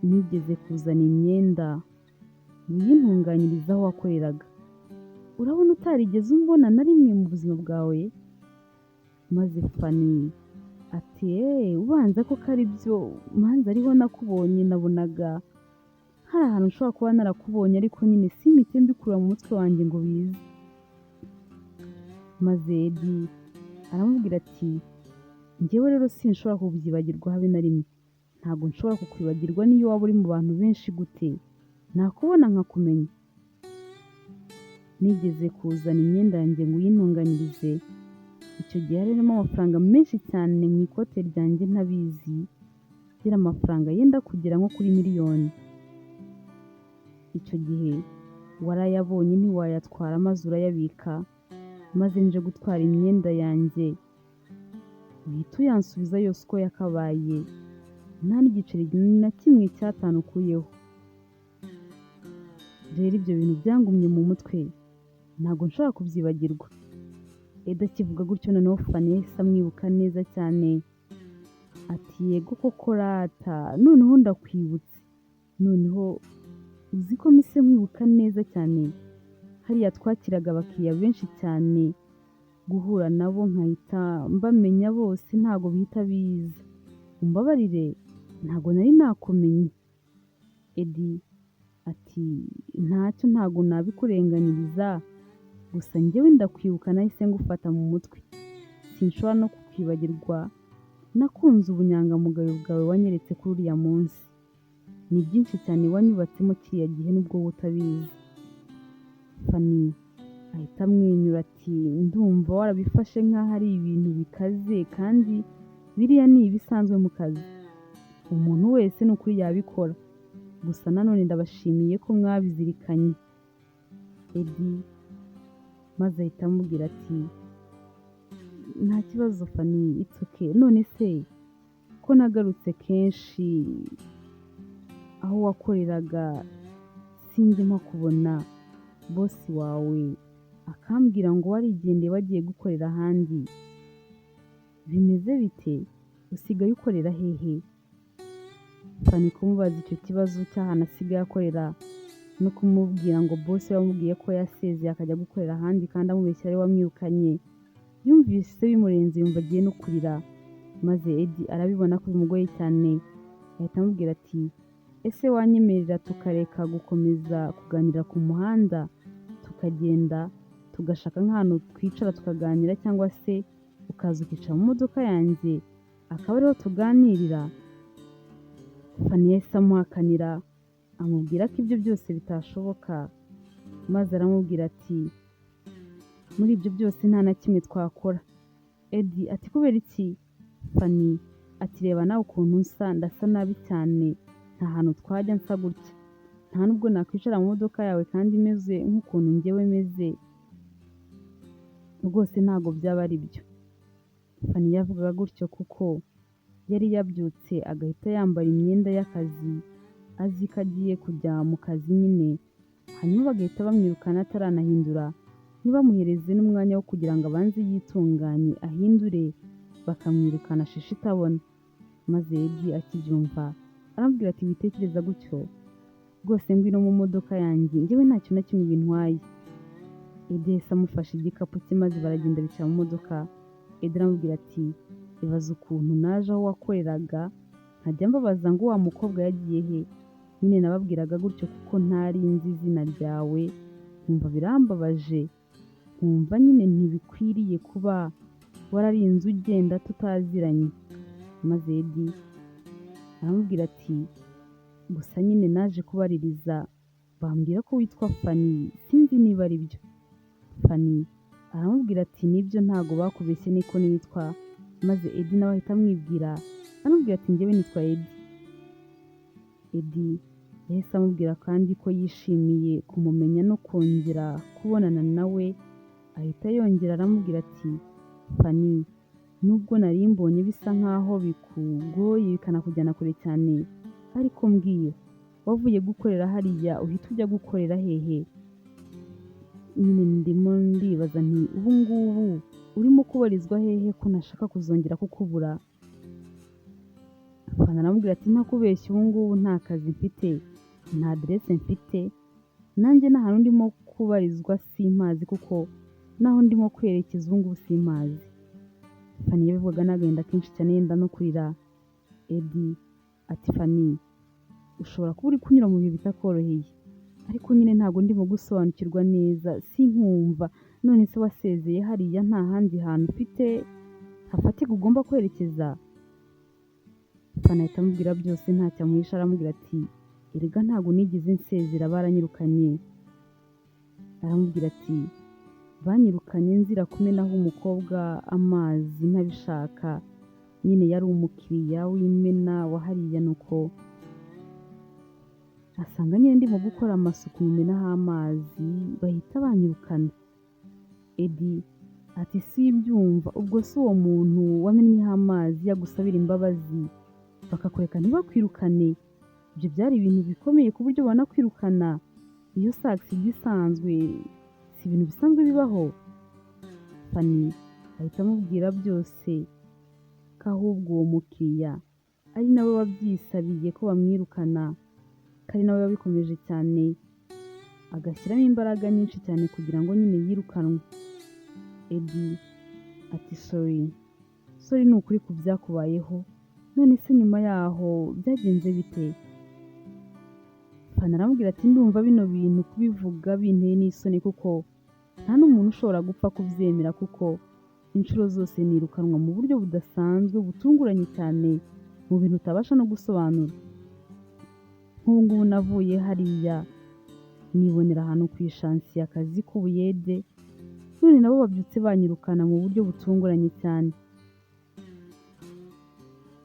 Speaker 1: nigeze kuzana imyenda uyintunganyiriza aho wakoreraga, urabona utarigeze umbona na rimwe mu buzima bwawe? Maze Fani ati eee ubanza koko ari byo, manza ariho nakubonye, nabonaga hari ahantu nshobora kuba narakubonye ariko nyine simpite mbikura mu mutwe wanjye ngo bize. Maze Edi aramubwira ati njyewe rero sinshobora kubyibagirwa habe na rimwe, ntabwo nshobora kukwibagirwa niyo waba uri mu bantu benshi gute, nakubona nkakumenya. Nigeze kuzana imyenda yanjye ngo uyintunganyirize, icyo gihe hari harimo amafaranga menshi cyane mu ikote ryanjye ntabizi, yari amafaranga yenda kugera nko kuri miliyoni. Icyo gihe warayabonye ntiwayatwara maze urayabika, maze nje gutwara imyenda yanjye uhita uyansubiza yose uko yakabaye, nta n'igiceri na kimwe cy'atanu ukuyeho. Rero ibyo bintu byangumye mu mutwe, ntabwo nshobora kubyibagirwa. Edi akivuga gutyo noneho Fani yahise amwibuka neza cyane, ati yego koko rata, noneho ndakwibutse, noneho uzi ko mpise nkwibuka neza cyane, hariya twakiraga abakiriya benshi cyane, guhura nabo nkahita mbamenya bose ntabwo bihita biza, umbabarire ntabwo nari nakumenye. Edi ati ntacyo ntabwo nabikurenganyiriza, gusa njyewe ndakwibuka nahise ngufata mu mutwe, sinshobora no kukwibagirwa, nakunze ubunyangamugayo bwawe wanyeretse kuri uriya munsi, ni byinshi cyane wanyubatsemo kiriya gihe nubwo wowe utabizi. Fani ahita amwenyura ati ndumva warabifashe nk'aho ari ibintu bikaze kandi biriya ni ibisanzwe mu kazi, umuntu wese ni ukuri yabikora, gusa nanone ndabashimiye ko mwabizirikanye. Edi maze ahita amubwira ati nta kibazo Fani it's okay, none se ko nagarutse kenshi aho wakoreraga sinjye mpakubona, bosi wawe akambwira ngo warigendeye wagiye gukorera ahandi, bimeze bite? Usigaye ukorera hehe? Fani kumubaza icyo kibazo cy'ahantu asigaye akorera no kumubwira ngo bosi we yamubwiye ko yasezeye akajya gukorera ahandi kandi amubeshya ari we wamwirukanye, yumvise bimurenze yumva agiye no kurira, maze Edi arabibona ko bimugoye cyane, ahita amubwira ati ese wanyemerera tukareka gukomeza kuganira ku muhanda, tukagenda tugashaka nk'ahantu twicara tukaganira cyangwa se ukaza ukicara mu modoka yanjye akaba ariho tuganirira? Fani yahise amuhakanira amubwira ko ibyo byose bitashoboka, maze aramubwira ati muri ibyo byose nta na kimwe twakora. Edi ati kubera iki? Fani ati reba nawe ukuntu nsa, ndasa nabi cyane, nta hantu twajya nsa gutya, nta nubwo nakwicara mu modoka yawe kandi meze nk'ukuntu njyewe meze, rwose ntabwo byaba ari byo. Fani yavugaga gutyo kuko yari yabyutse agahita yambara imyenda y'akazi azi ko agiye kujya mu kazi nyine, hanyuma bagahita bamwirukana ataranahindura, ntibamuhereze n'umwanya wo kugira ngo abanze yitunganye ahindure, bakamwirukana shishi itabona. Maze Edi akibyumva aramubwira ati witekereza gutyo, rwose ngwino mu modoka yanjye njyewe nta kintu na kimwe bintwaye. Edi yahise amufasha igikapu cye maze baragenda bicara mu modoka. Edi aramubwira ati ibaze ukuntu naje aho wakoreraga nkajya mbabaza ngo wa mukobwa yagiye he, nyine nababwiraga gutyo kuko ntari nzi izina ryawe, nkumva birambabaje, nkumva nyine ntibikwiriye kuba wararinze ugenda tutaziranye. Maze Edi aramubwira ati gusa nyine naje kubaririza bambwira ko witwa Fani, sinzi niba ari byo. Fani aramubwira ati nibyo ntago bakubeshye niko nitwa, Maze Edi nawe ahita amwibwira, aramubwira ati njyewe nitwa Edi. Edi yahise amubwira kandi ko yishimiye kumumenya no kongera kubonana nawe, ahita yongera aramubwira ati Fanny, nubwo nari mbonye bisa nkaho bikugoye bikanakujyana kure cyane, ariko mbwira, wavuye gukorera hariya uhita ujya gukorera hehe? Nyine ndimo ndibaza nti ubu ngubu urimo kubarizwa hehe ko ntashaka kuzongera kukubura? Fanny aramubwira ati ntakubeshya, ubu ngubu nta kazi mfite, nta aderese mfite, nanjye n'ahantu ndimo kubarizwa simpazi kuko naho ndimo kwerekeza ubu ngubu simpazi. Fanny yabivugaga n'agahinda kenshi cyane yenda no kurira. Edi ati Fanny, ushobora kuba uri kunyura mu bihe bitakoroheye, ariko nyine ntabwo ndimo gusobanukirwa neza, sinkumva, none se wasezeye hariya nta handi hantu ufite hafatika ugomba kwerekeza? Fanny ahita amubwira byose ntacyo amuhisha, aramubwira ati erega ntabwo nigeze nsezera, baranyirukanye. Aramubwira ati banyirukanye nzira kumenaho umukobwa amazi ntabishaka, nyine yari umukiriya w'imena wa hariya, nuko asanga nyine ndimo gukora amasuku mumenaho amazi bahita banyirukana. Edi ati sibyumva, ubwo si uwo muntu wamennyeho amazi yagusabira imbabazi bakakureka ntibakwirukane? Ibyo byari ibintu bikomeye ku buryo banakwirukana. Iyo sagisi ijya isanzwe, si ibintu bisanzwe bibaho. Fanny ahita amubwira byose ko ahubwo uwo mukiriya ari nawe wabyisabiye ko bamwirukana, ko ari nawe wabikomeje cyane, agashyiramo imbaraga nyinshi cyane kugira ngo nyine yirukanwe. Edi ati sorry, sorry ni ukuri ku byakubayeho, none se nyuma yaho byagenze bite? Fanny aramubwira ati ndumva bino bintu kubivuga binteye n'isoni kuko nta n'umuntu ushobora gupfa kubyemera, kuko inshuro zose nirukanwa mu buryo budasanzwe butunguranye cyane, mu bintu utabasha no gusobanura. Nk'ubu ngubu navuye hariya nibonera ahantu ku ishansiye akazi k'ubuyede, none nabo babyutse banyirukana mu buryo butunguranye cyane.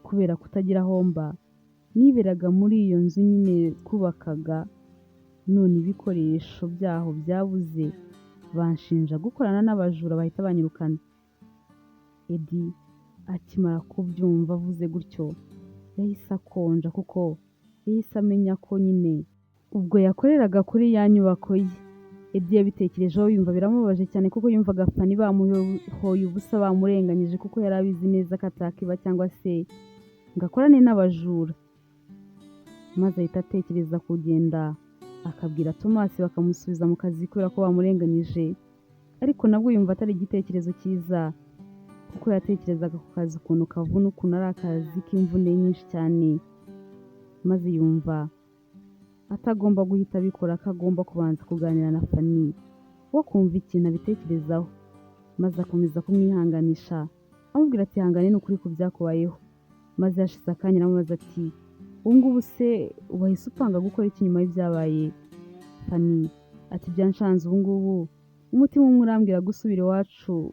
Speaker 1: Kubera kutagira aho mba, niberaga muri iyo nzu nyine twubakaga, none ibikoresho byaho byabuze, banshinja gukorana n'abajura bahita banyirukana. Edi akimara kubyumva avuze gutyo, yahise akonja kuko yahise amenya ko nyine ubwo yakoreraga kuri ya nyubako ye. Edi yabitekerejeho yumva biramubabaje cyane kuko yumvaga Fanny bamuhoye ubusa, bamurenganyije, kuko yari abizi neza ko atakiba cyangwa se ngo akorane n'abajura. Maze ahita atekereza kugenda akabwira Tomasi bakamusubiza mu kazi kubera ko bamurenganyije, ariko nabwo yumva atari igitekerezo cyiza kuko yatekerezaga ku kazi ukuntu kavuna, ukuntu ari akazi k'imvune nyinshi cyane, maze yumva atagomba guhita abikora, ko agomba kubanza kuganira na Fanny we akumva ikintu abitekerezaho, maze akomeza kumwihanganisha amubwira ati ihangane ni ukuri ku byakubayeho. Maze hashize akanya aramubaza ati ubu ngubu se wahise upanga gukora iki nyuma y'ibyabaye? Fanny ati byanshanze ubu ngubu, umutima umwe urambwira gusubira iwacu,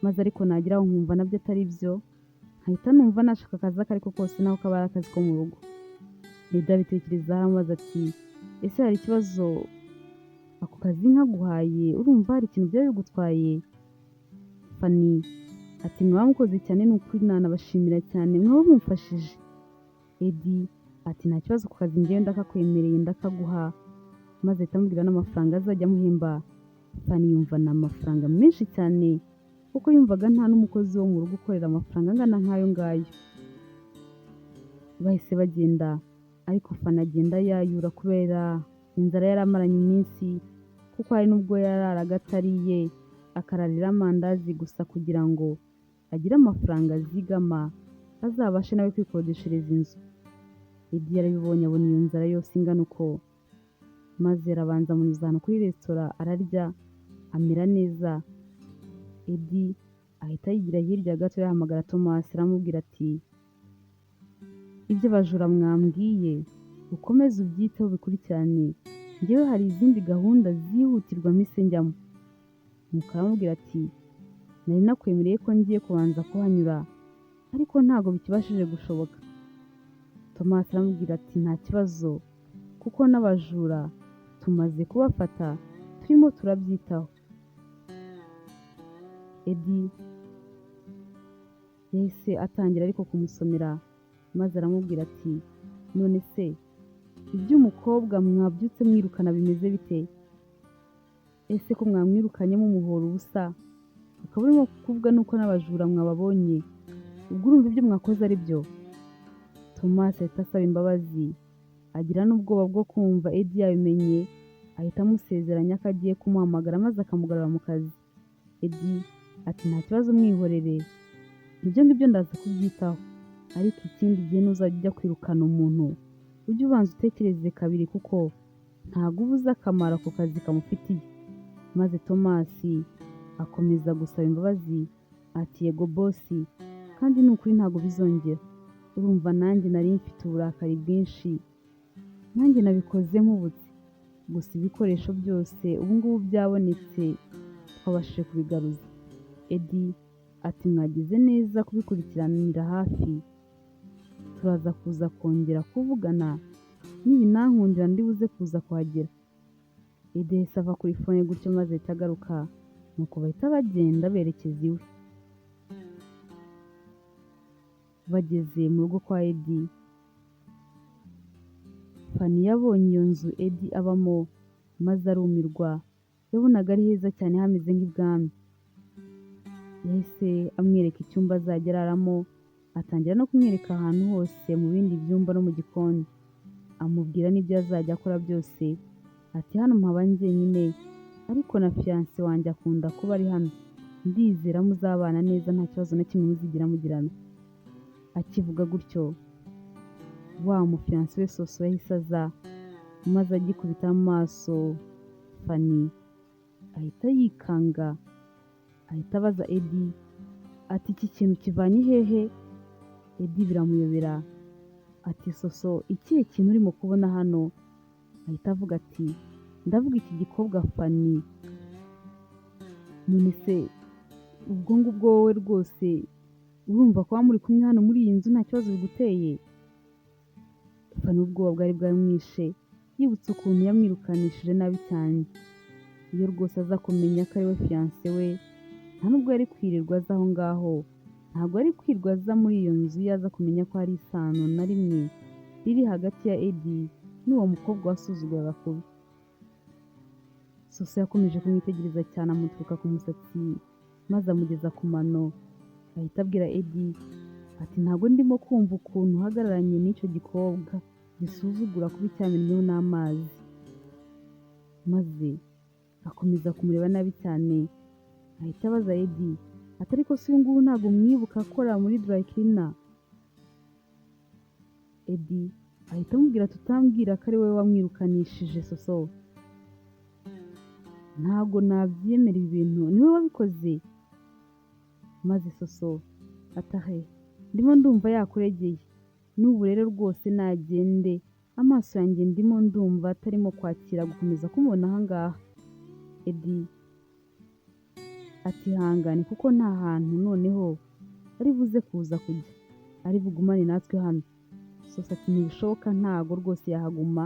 Speaker 1: maze ariko nageraho nkumva nabyo atari byo, nkahita numva nashaka akazi ako ariko kose naho kaba ari akazi ko mu rugo. Edi abitekerezaho aramubaza ati ese hari ikibazo ako kazi nkaguhaye, urumva hari ikintu byaba bigutwaye? Fanny ati mwaba mukoze cyane ni ukuri nanabashimira cyane, mwaba mumfashije. Edi ati nta kibazo ku kazi njyewe ndakakwemereye ndakaguha, maze ahita amubwira n'amafaranga azajya amuhemba. Fanny yumva ni amafaranga menshi cyane kuko yumvaga nta n'umukozi wo mu rugo ukorera amafaranga angana nk'ayo ngayo. Bahise bagenda, ariko Fanny agenda yayura kubera inzara yari amaranye iminsi, kuko hari n'ubwo yararaga atariye, akararira amandazi gusa kugira ngo agire amafaranga azigama azabashe nawe kwikodeshereza inzu. Edi yarabibonye abona iyo nzara yose ingana uko, maze arabanza amunyuza ahantu kuri resitora ararya amera neza. Edi ahita yigira hirya gato yahamagara Tomasi aramubwira ati ibyo abajura mwambwiye ukomeze ubyiteho ubikurikirane, njyewe hari izindi gahunda zihutirwa mpise njyamo. Nuko aramubwira ati nari nakwemereye ko ngiye kubanza kuhanyura, ariko ntabwo bikibashije gushoboka. Thomas aramubwira ati nta kibazo kuko n'abajura tumaze kubafata turimo turabyitaho. Eddie yahise atangira ariko kumusomera maze aramubwira ati none se iby'umukobwa mwabyutse mwirukana bimeze bite? Ese ko mwamwirukanye mumuhora ubusa ukaba urimo kuvuga nuko n'abajura mwababonye, ubwo urumva ibyo mwakoze ari byo? Thomas ahita asaba imbabazi, agira n'ubwoba bwo kumva Eddie yabimenye, ahita amusezeranya ko agiye kumuhamagara maze akamugarura mu kazi. Eddie ati nta kibazo mwihorere, ibyo ngibyo ndaza kubyitaho, ariko ikindi gihe nuzajya ujya kwirukana umuntu ujye ubanza utekereze kabiri kuko ntabwo uba uzi akamaro ako kazi kamufitiye. Maze Thomas akomeza gusaba imbabazi ati yego bosi, kandi ni ukuri ntabwo bizongera, urumva nanjye nari mfite uburakari bwinshi, nanjye nabikoze nkubutse, gusa ibikoresho byose ubu ngubu byabonetse twabashije kubigaruza. Eddie ati mwagize neza kubikurikiranira hafi, turaza kuza kongera kuvugana nibinankundira ndibuze kuza kuhagera. Eddie yahise ava kuri fone gutyo maze ahita agaruka, nuko bahita bagenda berekeza iwe. Bageze mu rugo kwa Eddie, Fanny yabonye iyo nzu Eddie abamo maze arumirwa, yabonaga ari heza cyane hameze nk'ibwami. Yahise amwereka icyumba azajya araramo, atangira no kumwereka ahantu hose mu bindi byumba no mu gikoni, amubwira n'ibyo azajya akora byose, ati hano mpaba njyenyine ariko na fiyanse wanjye akunda kuba ari hano, ndizera muzabana neza nta kibazo na kimwe muzigera mugirana. Akivuga gutyo wa mufiyanse we Soso yahise aza maze agikubita amaso Fanny ahita yikanga, ahita abaza Eddie ati iki kintu kivanye hehe? Eddie biramuyobera ati Soso ikihe kintu urimo kubona hano? Ahita avuga ati ndavuga iki gikobwa Fanny. None se ubwo ngubwo wowe rwose urumva kuba muri kumwe hano muri iyi nzu nta kibazo biguteye? Fanny ubwoba bwari bwamwishe, yibutse ukuntu yamwirukanishije nabi cyane. Iyo rwose aza kumenya ko ari we fiyanse we, nta nubwo yari kwirirwa aza aho ngaho, ntabwo yari kwirirwa aza muri iyo nzu iyo aza kumenya ko hari isano na rimwe riri hagati ya Eddie n'uwo mukobwa wasuzuguraga kubi. Soso yakomeje kumwitegereza cyane amuturuka ku musatsi maze amugeza ku mano, ahita abwira Eddie ati ntabwo ndimo kumva ukuntu uhagararanye n'icyo gikobwa gisuzugura kuba icyamennyeho n'amazi. Maze akomeza kumureba nabi cyane, ahita abaza Eddie ati ariko se uyu nguyu ntabwo mwibuka akora muri dry cleaner? Eddie ahita amubwira ati utambwira ko ari wowe wamwirukanishije Soso, ntabwo nabyemera ibi bintu, ni wowe wabikoze? Maze Soso atahe ndimo ndumva yakuregeye, n'ubu rero rwose nagende, amaso yanjye ndimo ndumva atarimo kwakira gukomeza kumubona aha ngaha. Eddie ati ihangane kuko nta hantu noneho ari buze kuza kujya, ari bugumane natwe hano. Soso ati ntibishoboka ntago rwose yahaguma.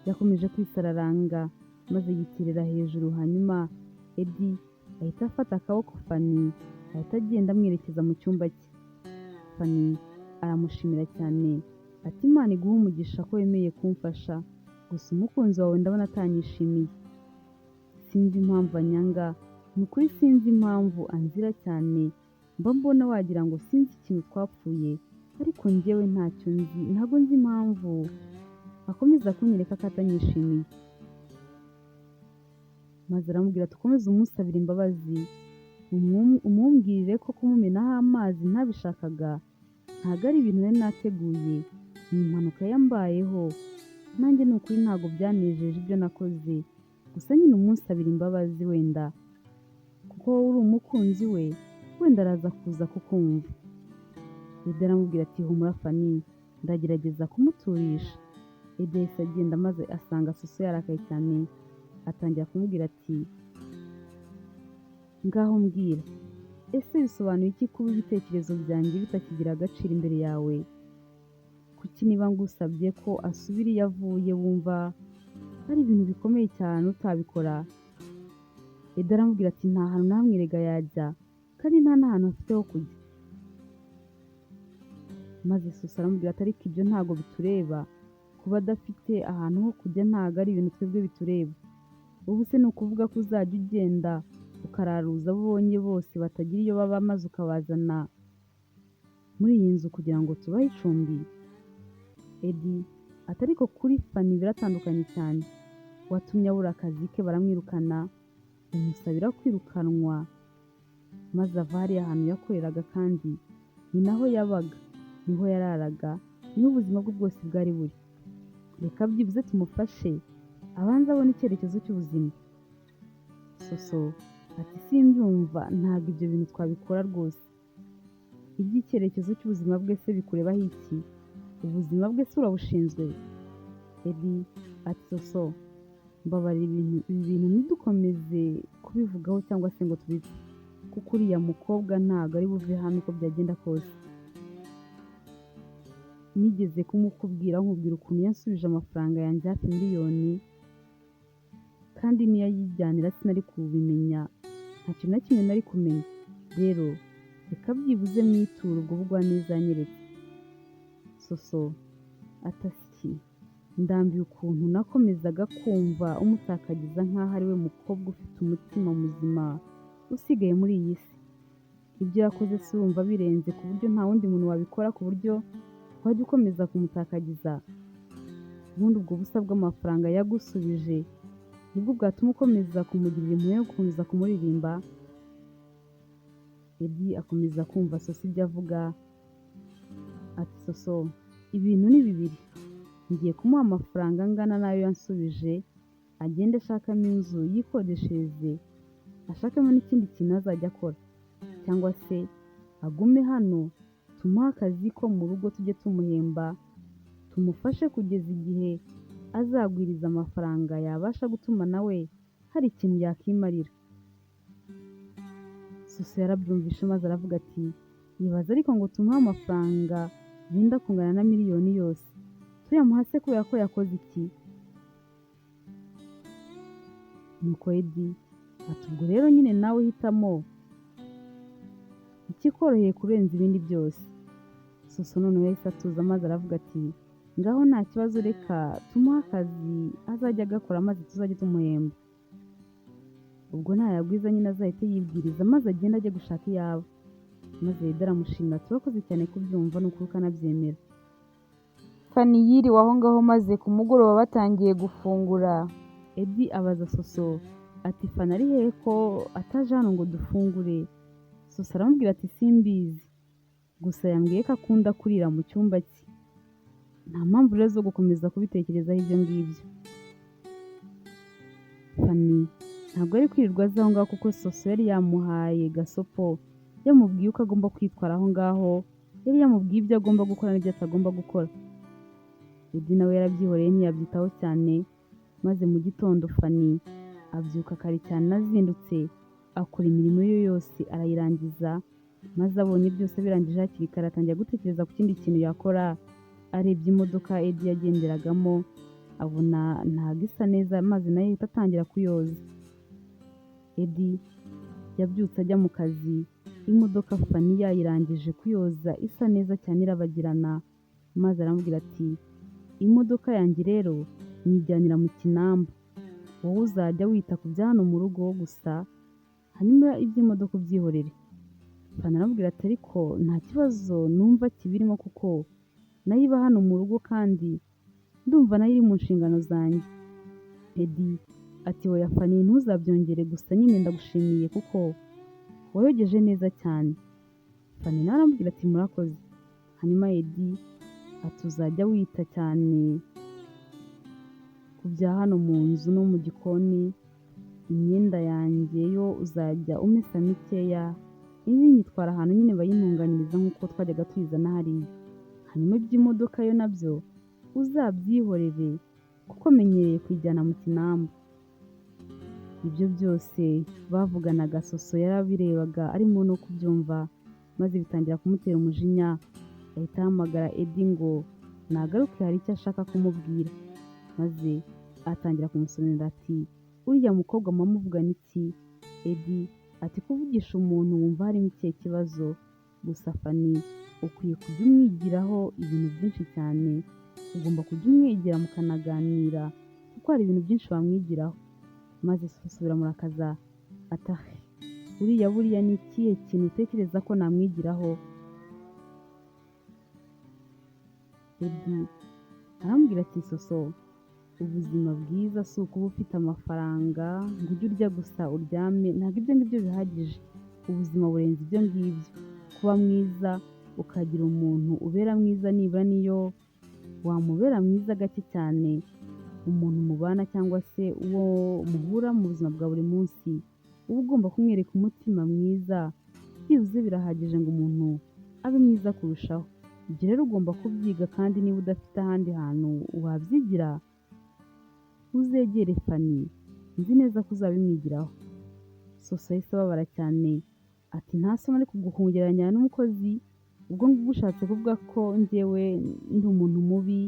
Speaker 1: Yakomeje kwisararanga maze yitirira hejuru, hanyuma Eddie ahita afata akaboko Fanny ahita agenda amwerekeza mu cyumba cye. Fanny aramushimira cyane ati Imana iguhe umugisha ko wemeye kumfasha, gusa umukunzi wawe ndabona atanyishimiye, sinzi impamvu anyanga, ni ukuri sinzi impamvu anzira cyane, mba mbona wagira ngo sinzi ikintu twapfuye, ariko njyewe ntacyo nzi, ntabwo nzi impamvu akomeza kunyereka ko atanyishimiye. Maze aramubwira ati ukomeze umusabire imbabazi, umumbwirire ko kumumenaho amazi ntabishakaga, ntabwo ari ibintu nari nateguye, ni impanuka yambayeho, nanjye ni ukuri ntabwo byanejeje ibyo nakoze, gusa nyine umunsabire imbabazi wenda kuko wowe uri umukunzi we, wenda araza kuza kukumva. Eddie aramubwira ati humura Fanny, ndagerageza kumuturisha. Eddie yahise agenda maze asanga Soso yarakaye cyane, atangira kumubwira ati ngaho mbwira, Ese bisobanuye iki kuba ibitekerezo byanjye bitakigira agaciro imbere yawe? Kuki niba ngusabye ko asubira iyo avuye wumva ari ibintu bikomeye cyane utabikora? Edi aramubwira ati nta hantu na hamwe erega yajya, kandi nta n'ahantu afite ho kujya. Maze Soso aramubwira ati ariko ibyo ntabwo bitureba, kuba adafite ahantu ho kujya ntabwo ari ibintu twebwe bitureba. Ubu se ni ukuvuga ko uzajya ugenda ukararuza abo ubonye bose batagira iyo baba maze ukabazana muri iyi nzu kugira ngo tubahe icumbi? Edi ati ariko kuri Fani biratandukanye cyane. Watumye abura akazi ke baramwirukana, umusabira kwirukanwa maze ava hariya hantu yakoreraga kandi ni naho yabaga, niho yararaga, niho ubuzima bwe bwose bwari buri. Reka byibuze tumufashe abanze abone icyerekezo cy'ubuzima. Soso ati simbyumva, ntabwo ibyo bintu twabikora rwose. Iby'icyerekezo cy'ubuzima bwe se bikurebaho iki? Ubuzima bwe se urabushinzwe? Edi ati Soso mbabarira ibi bintu ntidukomeze kubivugaho cyangwa se ngo tubipfe, kuko uriya mukobwa ntabwo ari buve hano uko byagenda kose. Nigeze kumukubwira nkubwira ukuntu yansubije amafaranga yanjye hafi miliyoni, kandi niyo ayijyanira sinari kubimenya, nta kintu na kimwe nari kumenya. Rero reka byibuze mwiture ubwo bugwaneza yanyeretse. Soso ati asyi, ndambiwe ukuntu nakomezaga kumva umutakagiza nk'aho ari we mukobwa ufite umutima muzima usigaye muri iyi si. Ibyo yakoze se urumva birenze ku buryo nta wundi muntu wabikora, ku buryo wajya ukomeza kumutakagiza? Ubundi ubwo busa bw'amafaranga yagusubije nibwo bwatuma ukomeza kumugirira impuhwe yo gukomeza kumuririmba? Edi akomeza kumva Soso ibyo avuga, ati Soso ibintu ni bibiri, ngiye kumuha amafaranga angana n'ayo yansubije, agende ashakamo inzu yikodeshereze, ashakemo n'ikindi kintu azajya akora, cyangwa se agume hano tumuhe akazi ko mu rugo tujye tumuhemba, tumufashe kugeza igihe azagwiriza amafaranga yabasha gutuma nawe hari ikintu yakimarira. Soso yarabyumvishe maze aravuga ati ibaze ariko ngo tumuhe amafaranga yenda kungana na miliyoni yose, tuyamuha se kubera ko yakoze iki? Nuko Edi ati ubwo rero nyine nawe hitamo ikikoroheye kurenza ibindi byose. Soso noneho yahise atuza maze aravuga ati ngaho nta kibazo, reka tumuhe akazi azajya agakora maze tuzajye tumuhemba. Ubwo ntayagwiza nyine azahite yibwiriza maze agende ajye gushaka iyaba. Maze Edi aramushimira ati urakoze cyane kubyumva ni ukuri ukanabyemera.
Speaker 2: Fani yiriwe aho ngaho maze ku mugoroba batangiye gufungura.
Speaker 1: Edi abaza Soso ati Fani ari hehe ko ataje hano ngo dufungure? Soso aramubwira ati simbizi, gusa yambwiye ko akunda kurira mu cyumba cye. Nta mpamvu rero zo gukomeza kubitekerezaho ibyo ngibyo. Fani ntabwo ari kwirirwa aza aho ngaho kuko Soso yari yamuhaye gasopo, yamubwiye uko agomba kwitwara aho ngaho, yari yamubwiye ibyo agomba gukora n'ibyo atagomba gukora. Edi nawe yarabyihoreye ntiyabyitaho cyane, maze mu gitondo Fani abyuka kare cyane azindutse, akora imirimo ye yose arayirangiza, maze abonye byose birangije hakiri kare atangira gutekereza ku kindi kintu yakora. Arebye imodoka Edi yagenderagamo abona ntabwo isa neza, maze nayo ahita atangira kuyoza. Edi yabyutse ajya mu kazi, imodoka Fani yayirangije kuyoza isa neza cyane irabagirana, maze aramubwira ati imodoka yanjye rero nyijyanira mu kinamba, wowe uzajya wita ku bya hano mu rugo gusa, hanyuma iby'imodoka ubyihorere. Fani aramubwira ati ariko nta kibazo numva kibirimo kuko nayo iba hano mu rugo kandi ndumva nayo iri mu nshingano zanjye. Edi ati oya Fani ntuzabyongere, gusa nyine ndagushimiye kuko wayogeje neza cyane. Fani nawe aramubwira ati murakoze. Hanyuma Edi ati uzajya wita cyane ku bya hano mu nzu no mu gikoni, imyenda yanjye yo uzajya umesa mikeya, indi nyitwara ahantu nyine bayintunganyiriza nk'uko twajyaga tuyizana hariya. Hanyuma iby'imodoka yo nabyo uzabyihorere kuko menyereye kuyijyana mu kinamba. Ibyo byose bavuganaga Soso yarabirebaga arimo no kubyumva, maze bitangira kumutera umujinya, ahita ahamagara Edi ngo nagaruke hari icyo ashaka kumubwira, maze atangira kumusobanurira ati uriya mukobwa muba muvugana iki? Edi ati kuvugisha umuntu wumva harimo ikihe kibazo? Gusa Fani ukwiye kujya umwigiraho ibintu byinshi cyane, ugomba kujya umwegera mukanaganira kuko hari ibintu byinshi wamwigiraho. Maze Soso biramurakaza ati ahe uriya buriya ni ikihe kintu utekereza ko namwigiraho? Edi arambwira ati Soso ubuzima bwiza si ukuba ufite amafaranga ngo ujye urya gusa uryame, ntabwo ibyo ngibyo bihagije, ubuzima burenze ibyo ngibyo. Kuba mwiza ukagira umuntu ubera mwiza nibura niyo wamubera mwiza gake cyane, umuntu mubana cyangwa se uwo muhura mu buzima bwa buri munsi, uba ugomba kumwereka umutima mwiza, byibuze birahagije ngo umuntu abe mwiza kurushaho. Ibyo rero ugomba kubyiga kandi niba udafite ahandi hantu wabyigira, uzegere Fani, nzi neza ko uzabimwigiraho. Soso yahise ababara cyane ati nta soni ariko kugereranya n'umukozi, ubwo ngubwo ushatse kuvuga ko njyewe ndi umuntu mubi,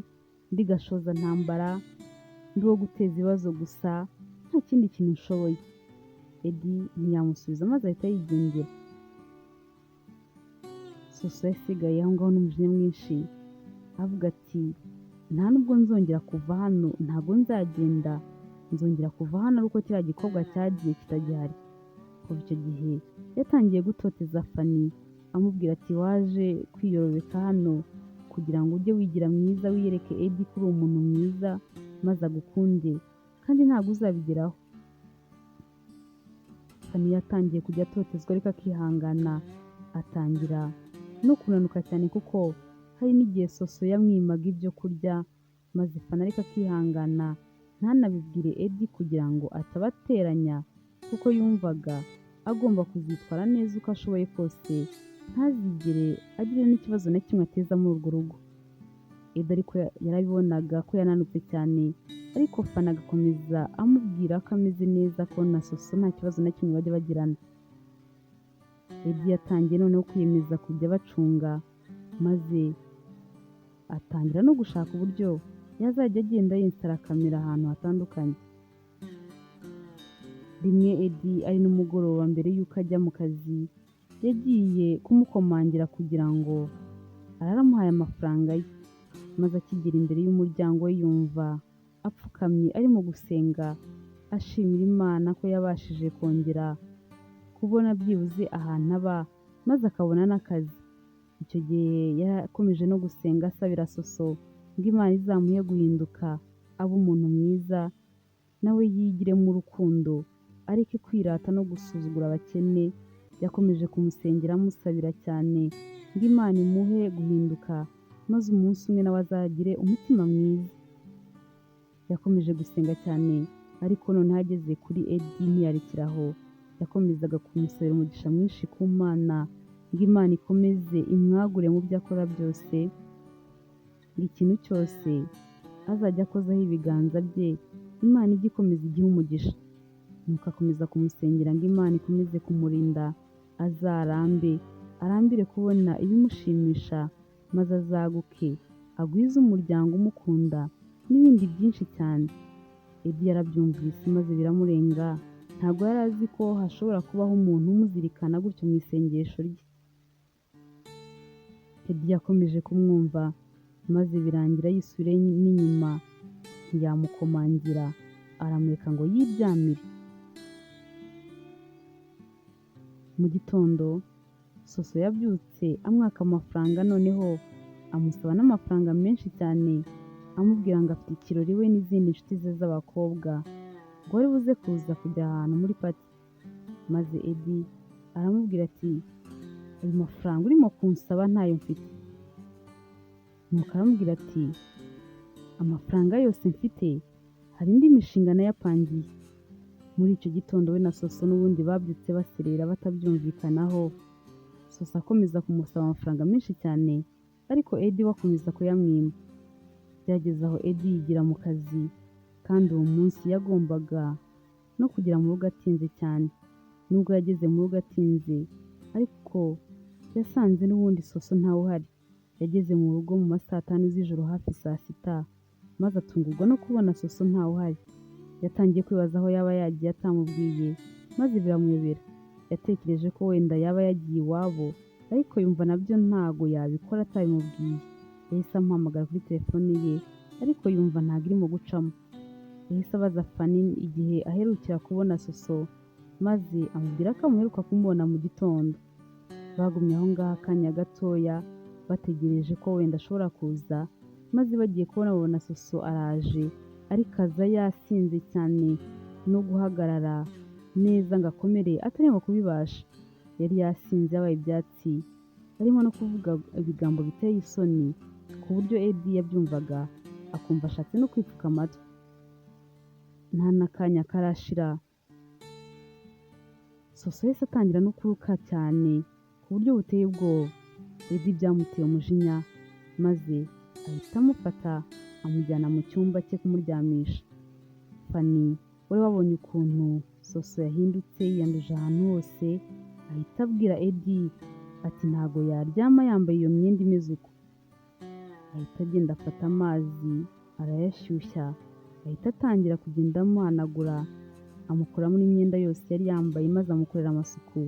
Speaker 1: ndi gashoza ntambara, ndi uwo guteza ibibazo gusa, nta kindi kintu nshoboye. Edi ntiyamusubiza maze ahita yigendera. Soso yasigaye aho ngaho n'umujinya mwinshi, avuga ati nta nubwo nzongera kuva hano, ntabwo nzagenda, nzongera kuva hano ari uko kiriya gikobwa cyagiye kitagihari. Kuva icyo gihe yatangiye gutoteza Fani amubwira ati waje kwiyorobeka hano kugira ngo ujye wigira mwiza wiyereke Edi ko uri umuntu mwiza maze agukunde kandi ntabwo uzabigeraho. Fani yatangiye kujya atotezwa ariko akihangana, atangira no kunanuka cyane kuko hari n'igihe Soso yamwimaga ibyo kurya maze Fani ariko akihangana ntanabibwire Edi kugira ngo atabateranya kuko yumvaga agomba kuzitwara neza uko ashoboye kose ntazigere agira n'ikibazo na kimwe ateza muri urwo rugo. Edi ariko yarabibonaga ko yananutse cyane, ariko Fani agakomeza amubwira ko ameze neza ko na Soso nta kibazo na kimwe bajya bagirana. Edi yatangiye noneho kwiyemeza kujya bacunga, maze atangira no gushaka uburyo yazajya agenda yinsitara kamera ahantu hatandukanye. Rimwe Edi ari nimugoroba mbere y'uko ajya mu kazi, yagiye kumukomangira kugira ngo arare amuhaye amafaranga ye, maze akigera imbere y'umuryango we yumva apfukamye arimo gusenga ashimira Imana ko yabashije kongera kubona byibuze ahantu aba maze akabona n'akazi. Icyo gihe yarakomeje no gusenga asabira Soso ngo Imana izamuhe guhinduka abe umuntu mwiza, nawe yigiremo urukundo areke kwirata no gusuzugura abakene. Yakomeje kumusengera amusabira cyane ngo Imana imuhe guhinduka maze umunsi umwe nawe azagire umutima mwiza. Yakomeje gusenga cyane ariko noneho ageze kuri Edi ntiyarekera aho, yakomezaga kumusabira umugisha mwinshi ku Mana ngo Imana ikomeze imwagure mu byo akora byose, ngo ikintu cyose azajya akozaho ibiganza bye Imana ijye ikomeza igihe umugisha. Nuko akomeza kumusengera ngo Imana ikomeze kumurinda azarambe, arambire kubona ibimushimisha maze azaguke, agwize umuryango umukunda n'ibindi byinshi cyane. Edi yarabyumvise maze biramurenga, ntabwo yari azi ko hashobora kubaho umuntu umuzirikana gutyo mu isengesho rye. Edi yakomeje kumwumva maze birangira yisubira n'inyuma, ntiyamukomangira aramureka ngo yiryamire. Mu gitondo Soso yabyutse amwaka amafaranga, noneho amusaba n'amafaranga menshi cyane, amubwira ngo afite ikirori we n'izindi nshuti ze z'abakobwa ngo bari buze kuza kujya ahantu muri pati. Maze Edi aramubwira ati ayo mafaranga urimo kunsaba ntayo mfite. Nuko aramubwira ati amafaranga yose mfite hari indi mishinga nayapangiye. Muri icyo gitondo we na Soso n'ubundi babyutse baserera batabyumvikanaho, Soso akomeza kumusaba amafaranga menshi cyane ariko Edi we akomeza kuyamwima. Byageze aho Edi yigira mu kazi kandi uwo munsi yagombaga no kugera mu rugo atinze cyane. Nubwo yageze mu rugo atinze ariko yasanze n'ubundi Soso ntawe uhari. Yageze mu rugo mu ma saa tanu z'ijoro hafi saa sita, maze atungurwa no kubona Soso ntawe uhari. Yatangiye kwibaza aho yaba yagiye atamubwiye, maze biramuyobera. Yatekereje ko wenda yaba yagiye iwabo, ariko yumva nabyo ntago yabikora atabimubwiye. Yahise amuhamagara kuri telefone ye, ariko yumva ntago irimo gucamo. Yahise abaza Fanny igihe aherukira kubona Soso, maze amubwira ko amuheruka kumubona mu gitondo. Bagumye aho ngaho akanya gatoya, bategereje ko wenda ashobora kuza, maze bagiye kubona babona Soso araje, ariko aza yasinze cyane no guhagarara neza ngo akomere atarimo kubibasha. Yari yasinze yabaye ibyatsi, arimo no kuvuga ibigambo biteye isoni, ku buryo Eddie yabyumvaga akumva ashatse no kwipfuka amatwi. Nta n'akanya karashira, Soso yahise atangira no kuruka cyane ku buryo buteye ubwoba. Eddie byamuteye umujinya, maze ahita amufata amujyana mu cyumba cye kumuryamisha. Fanny wari wabonye ukuntu Soso yahindutse yiyanduje ahantu hose, ahita abwira Eddie ati ntago yaryama yambaye iyo myenda imeze uko. Ahita agenda afata amazi arayashyushya, ahita atangira kugenda amuhanagura, amukuramo n'imyenda yose yari yambaye maze amukorera amasuku,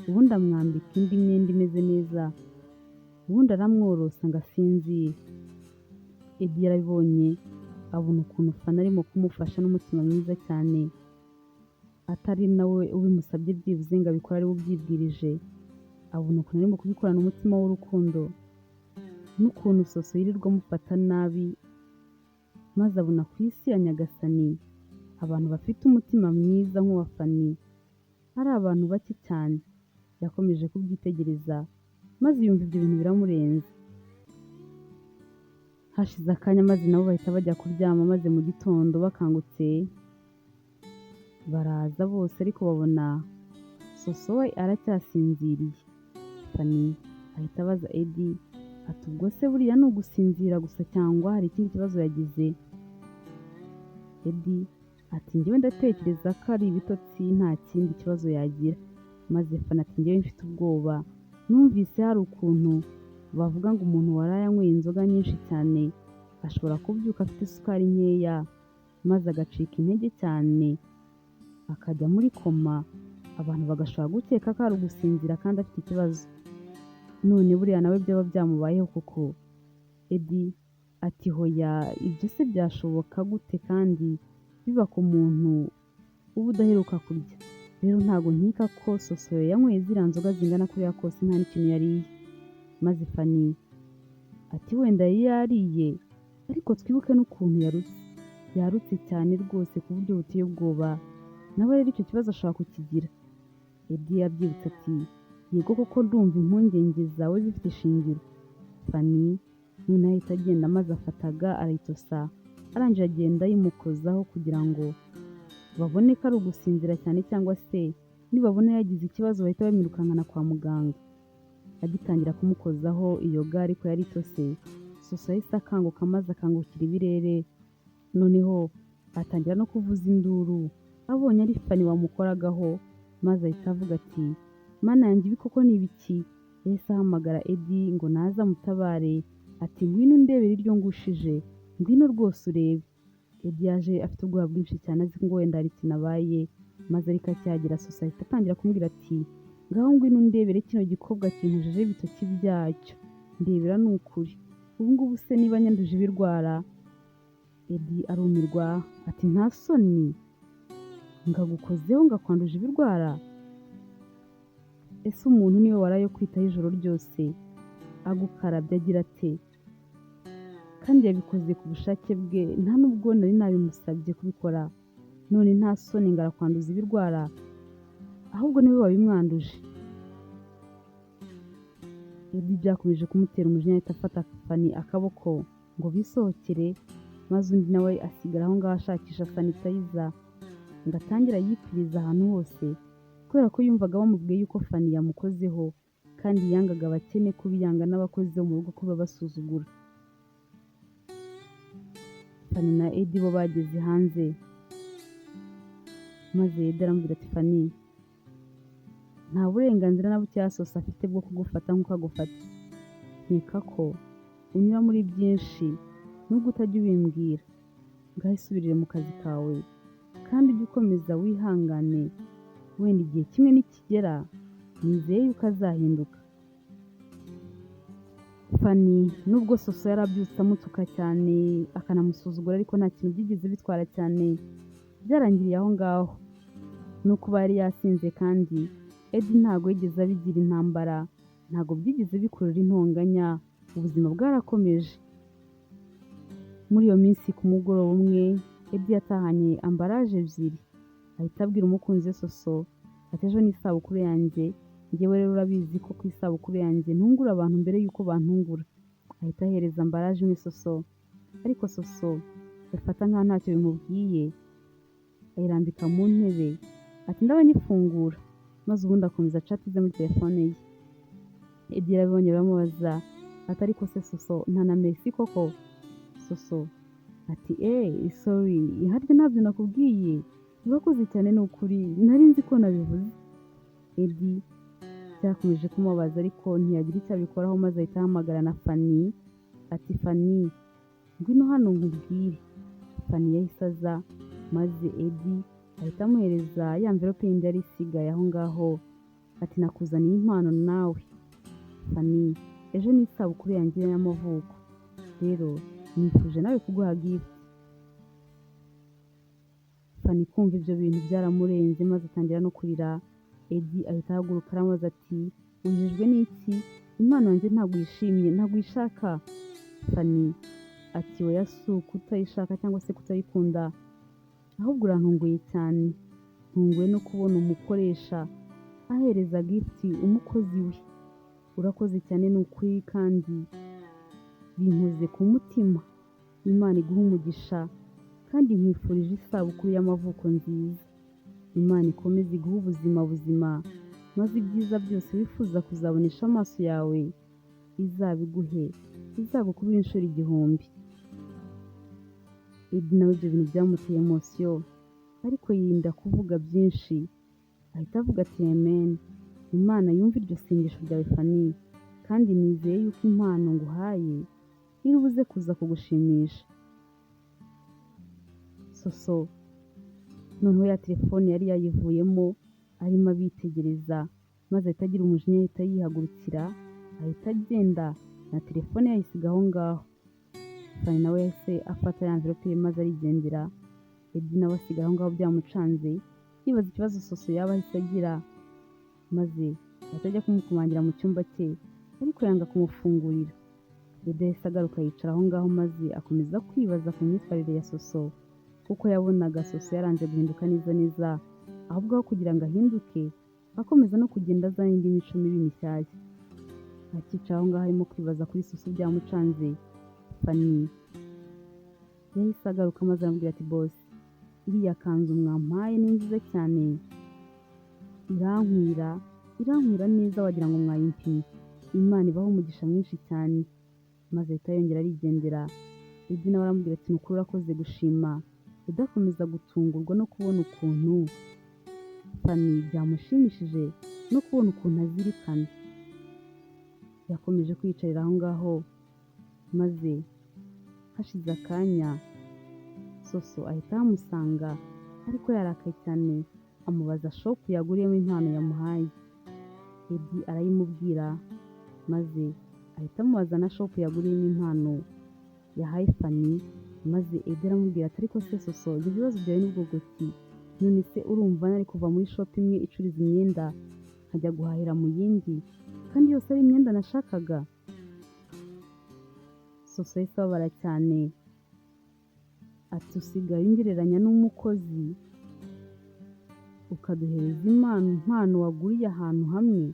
Speaker 1: ubundi amwambika indi myenda imeze neza, ubundi aramworosa ngo asinzire. Eddie yarabibonye abona ukuntu Fanny arimo kumufasha n'umutima mwiza cyane, atari nawe ubimusabye byibuze ngo abikore ari we ubyibwirije, abona ukuntu arimo kubikorana umutima w'urukundo n'ukuntu Soso yirirwa amufata nabi, maze abona ku isi ya Nyagasani abantu bafite umutima mwiza nk'uwa Fanny ari abantu bake cyane. Yakomeje kubyitegereza maze yumva ibyo bintu biramurenze. Hashize akanya maze nabo bahita bajya kuryama, maze mu gitondo bakangutse baraza bose ariko babona Soso we aracyasinziriye. Fanny ahita abaza Eddie ati ubwo se buriya ni ugusinzira gusa cyangwa hari ikindi kibazo yagize? Eddie ati njyewe ndatekereza ko ari ibitotsi nta kindi kibazo yagira. Maze Fanny ati njyewe mfite ubwoba, numvise hari ukuntu bavuga ngo umuntu waraye anyweye inzoga nyinshi cyane ashobora kubyuka afite isukari nkeya, maze agacika intege cyane akajya muri koma, abantu bagashobora gukeka ko ari ugusinzira kandi afite ikibazo. None buriya nawe byaba byamubayeho koko? Eddie ati hoya, ibyo se byashoboka gute kandi biba ku muntu uba udaheruka kurya? Rero ntago nkeka ko Soso yanyweye ziriya nzoga zingana kuriya kose nta n'ikintu yariye. Maze Fanny ati wenda yari yariye, ariko twibuke n'ukuntu yarutse. Yarutse cyane rwose ku buryo buteye ubwoba, nawe rero icyo kibazo ashobora kukigira. Eddie yabyibutse ati yego koko ndumva impungenge zawe zifite ishingiro. Fanny noneho ahita agenda maze afata ga arayitosa, arangije agenda ayimukozaho kugira ngo babone ko ari ugusinzira cyane cyangwa se nibabona yagize ikibazo bahita bamwirukankana kwa muganga. Agitangira kumukozaho iyo ga ariko yari itose, Soso yahise akanguka maze akangukira ibirere, noneho atangira no kuvuza induru abonye ari Fanny wamukoragaho, maze ahita avuga ati Mana yanjye ibi koko ni ibiki? Yahise ahamagara Eddie ngo naze amutabare, ati ngwino undebere iryo ngushije, ngwino rwose urebe. Eddie yaje afite ubwoba bwinshi cyane azi ngo wenda hari ikintu abaye, maze ariko akihagera Soso ahita atangira kumubwira ati ngaho ngwino undebere kino gikobwa kinkojejeho ibitoki byacyo, ndebera ni ukuri, ubu ngubu se niba nyanduje ibirwara? Eddie arumirwa ati nta soni, ngagukozeho ngakwanduje ibirwara? Ese umuntu niwe waraye kwitaho ijoro ryose agukarabya agira ate? Kandi yabikoze ku bushake bwe, nta nubwo nari nabimusabye kubikora, none nta soni ngo arakwanduza ibirwara, ahubwo niwe wabimwanduje. Eddie byakomeje kumutera umujinya ahita afata Fanny akaboko ngo bisohokere, maze undi nawe asigara aho ngaho ashakisha sanitayiza ngo atangire ayipirize ahantu hose, kubera ko yumvaga bamubwiye yuko Fanny yamukozeho, kandi yangaga abakene kubi yanga n'abakozi bo mu rugo ko babasuzugura. Fanny na Eddie bo bageze hanze. Maze Edi aramubwira ati Fani, nta burenganzira na bukeya Soso afite bwo kugufata nk'uko agufata. Nkeka ko unyura muri byinshi nubwo utajya ubimbwira. Ngaho isubirire mu kazi kawe kandi ujye ukomeza wihangane, wenda igihe kimwe nikigera nizeye yuko azahinduka. Fani nubwo Soso yarabyutse amutuka cyane akanamusuzugura, ariko nta kintu byigeze bitwara cyane, byarangiriye aho ngaho. No kuba yari yasinze kandi Edi ntago yigeze abigira intambara, ntago byigeze bikurura intonganya, ubuzima bwarakomeje. Muri iyo minsi ku mugoroba umwe, Edi yatahanye ambaraje ebyiri, ahita abwira umukunzi we Soso ati ejo ni isabukuru yanjye, njyewe rero urabizi ko ku isabukuru yanjye ntungura abantu mbere y'uko bantungura. Ahita ahereza ambaraje imwe Soso, ariko Soso afata nkaho ntacyo bimubwiye, ayirambika mu ntebe ati ndaba nyifungura, maze ubundi akomeza chat ze muri telefone ye. Edi yarabibonye baramubaza ati ariko se Soso nta na merci koko? Soso ati eee sorry, harya ntabyo nakubwiye, urakoze cyane ni ukuri, nari nzi ko nabivuze. Edi byakomeje kumubabaza ariko ntiyagira icyo abikoraho, maze ahita ahamagara na Fani ati Fani ngwino hano nkubwire. Fani yahise aza, maze Edi ahita amuhereza ya mverope yindi yari isigaye aho ngaho, ati nakuzaniye impano nawe. Fani ejo ni isabukuru yanjye y'amavuko, rero nifuje nawe kuguha gift. Fani kumva ibyo bintu byaramurenze maze atangira no kurira. Edi ahita ahaguruka aramubaza ati ujijwe n'iki? Impano yanjye ntabwo uyishimye, ntabwo uyishaka? Fani ati oya si ukutayishaka cyangwa se kutayikunda, ahubwo urantunguye cyane, ntunguwe no kubona umukoresha ahereza gift umukozi we. Urakoze cyane ni ukuri kandi binkoze ku mutima. Imana iguhe umugisha kandi nkwifurije isabukuru y'amavuko nziza. Imana ikomeze iguhe ubuzima buzima, maze ibyiza byose wifuza kuzabonesha amaso yawe izabiguhe, izagukubire inshuro 1000. Edi nawe ibyo bintu byamuteye emosiyo, ariko yirinda kuvuga byinshi, ahita avuga ati amen, Imana yumve iryo sengesho ryawe Fani, kandi nizeye yuko impano nguhaye iri buze kuza kugushimisha. Soso noneho ya telefone yari yayivuyemo arimo abitegereza, maze ahita agira umujinya ahita yihagurukira, ahita agenda na telefone yayisiga aho ngaho. Fani nawe yahise afata ya mverope ye maze arigendera. Edi nawe asigaye aho ngaho byamucanze, yibaza ikibazo Soso yaba ahise agira, maze ahita ajya kumukomangira mu cyumba cye, ariko yanga kumufungurira. Edi yahise agaruka yicara aho ngaho maze akomeza kwibaza ku myitwarire ya Soso, kuko yabonaga Soso yaranze guhinduka neza neza, ahubwo aho kugira ngo ahinduke akomeza no kugenda azana indi mico mibi mishyashya. Akicara aho ngaho arimo kwibaza kuri Soso byamucanze, Fani yahise agaruka maze aramubwira ati bosi, iriya kanzu mwampaye ni nziza cyane, irankwira, irankwira neza wagira ngo mwayimpimye. Imana ibahe umugisha mwinshi cyane. Maze ahita yongera arigendera. Edi nawe aramubwira ati nukuri urakoze gushima. Edi akomeza gutungurwa no kubona ukuntu Fani byamushimishije no kubona ukuntu azirikana. Yakomeje kwiyicarira aho ngaho, maze hashize akanya Soso ahita ahamusanga ariko yarakaye cyane, amubaza shopu yaguriyemo impano yamuhaye. Edi arayimubwira, maze ahita amubaza na shopu yaguriyemo impano yahaye Fani, maze Edi aramubwira ati ariko se Soso ibyo bibazo byawe ni bwoko ki? None se urumva nari kuva muri shopu imwe icuruza imyenda nkajya guhahira mu yindi kandi yose ari imyenda nashakaga? Soso yahise ababara cyane ati usigaye ungereranya n'umukozi ukaduhereza impano waguriye ahantu hamwe,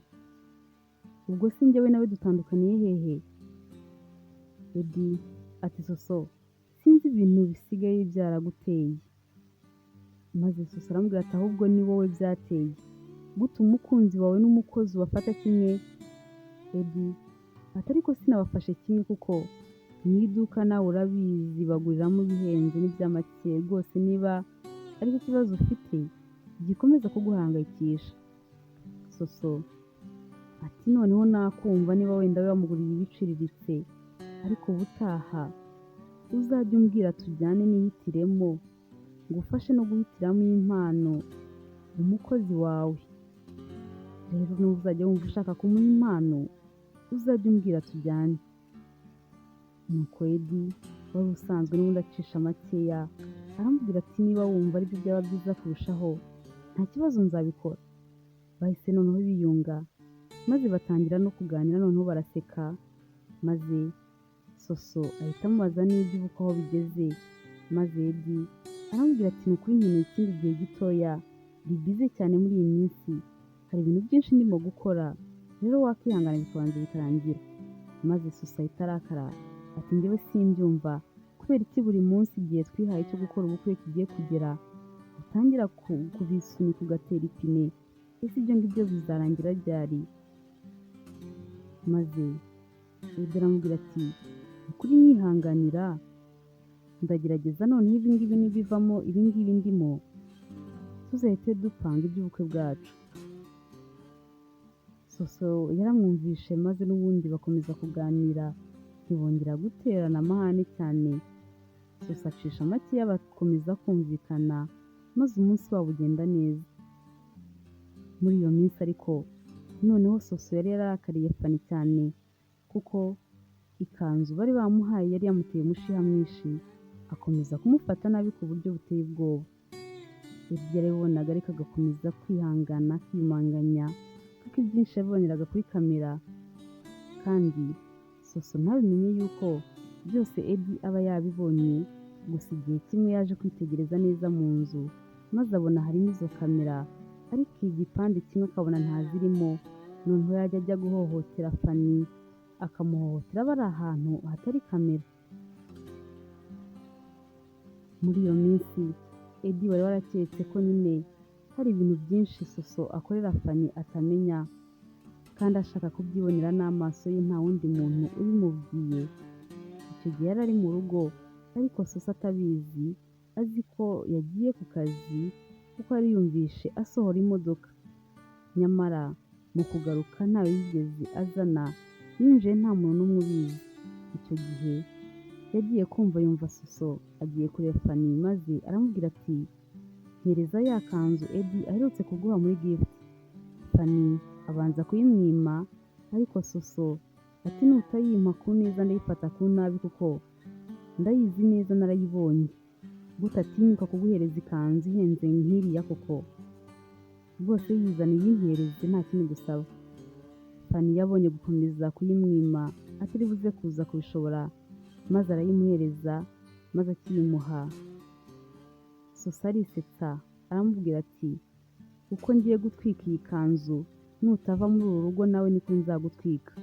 Speaker 1: ubwo se njyewe nawe dutandukaniye hehe? Edi ati Soso sinzi ibintu bisigaye byaraguteye. Maze Soso aramubwira ati ahubwo ni wowe byateye, gute umukunzi wawe n'umukozi ubafata kimwe? Edi ati ariko sinabafashe kimwe kuko mu iduka nawe urabizi baguriramo ibihenze n'ibya make, rwose niba aricyo kibazo ufite gikomeza kuguhangayikisha. Soso ati noneho nakumva niba wenda wamuguriye ibiciriritse, ariko ubutaha uzajye umbwira tujyane nihitiremo, ngufashe no guhitiramo impano umukozi wawe. Rero nuzajya wumva ushaka kumuha impano uzajye umbwira tujyane. Nuko Edi wari usanzwe n'ubundi acisha makeya aramubwira ati niba wumva aribyo byaba byiza kurushaho nta kibazo nzabikora. Bahise noneho biyunga maze batangira no kuganira, noneho baraseka, maze Soso ahita amubaza n'iby'ubukwe aho bigeze, maze Edi aramubwira ati ni ukuri nkeneye ikindi gihe gitoya, ndi bize cyane muri iyi minsi, hari ibintu byinshi ndimo gukora, rero wakihangana bikabanza bikarangira. Maze Soso ahita arakara ati njyewe simbyumva, kubera iki buri munsi igihe twihaye cyo gukora ubukwe kigiye kugera utangira kubisunika ugatera ipine, ese ibyo ngibyo bizarangira ryari? Maze Edi aramubwira ati ukuri nyihanganira, ndagerageza noneho ibi ngibi nibivamo ibi ngibi ndimo tuzahite dupanga iby'ubukwe bwacu. Soso yaramwumvishe maze n'ubundi bakomeza kuganira, ntibongera guterana amahane cyane. Soso acisha makeya bakomeza kumvikana, maze umunsi wabo ugenda neza. Muri iyo minsi ariko noneho Soso yari yarakariye Fani cyane, kuko ikanzu bari bamuhaye yari yamuteye umushiha mwinshi, akomeza kumufata nabi ku buryo buteye ubwoba. Edi yarabibonaga ariko agakomeza kwihangana akiyumanganya, kuko ibyinshi yabiboneraga kuri kamera, kandi Soso ntabimenye yuko byose Edi aba yabibonye. Gusa igihe kimwe yaje kwitegereza neza mu nzu, maze abona harimo izo kamera, ariko igipande kimwe akabona ntazirimo. Noneho yajya ajya guhohotera Fani, akamuhohotera bari ahantu hatari kamera. Muri iyo minsi Edi wari waraketse ko nyine hari ibintu byinshi Soso akorera Fani atamenya, kandi ashaka kubyibonera n'amaso ye nta wundi muntu ubimubwiye. Icyo gihe yari ari mu rugo ariko Soso atabizi, azi ko yagiye ku kazi kuko yari yumvishe asohora imodoka. Nyamara mu kugaruka ntawe yigeze azana, yinjiye nta muntu n'umwe ubizi. Icyo gihe yagiye kumva yumva Soso agiye kureba Fani, maze aramubwira ati mpereza ya kanzu Edi aherutse kuguha muri gift. Fani abanza kuyimwima, ariko Soso ati nutayimpa ku neza ndayifata ku nabi kuko ndayizi neza narayibonye. Gute atinyuka kuguhereza ikanzu ihenze nk'iriya koko? Rwose yizane uyimpereze nta kindi gusaba. Fani yabonye gukomeza kuyimwima atari buze kuza kubishobora, maze arayimuhereza, maze akiyimuha Soso arisetsa aramubwira ati uko ngiye gutwika iyi kanzu nutava muri uru rugo nawe niko nzagutwika.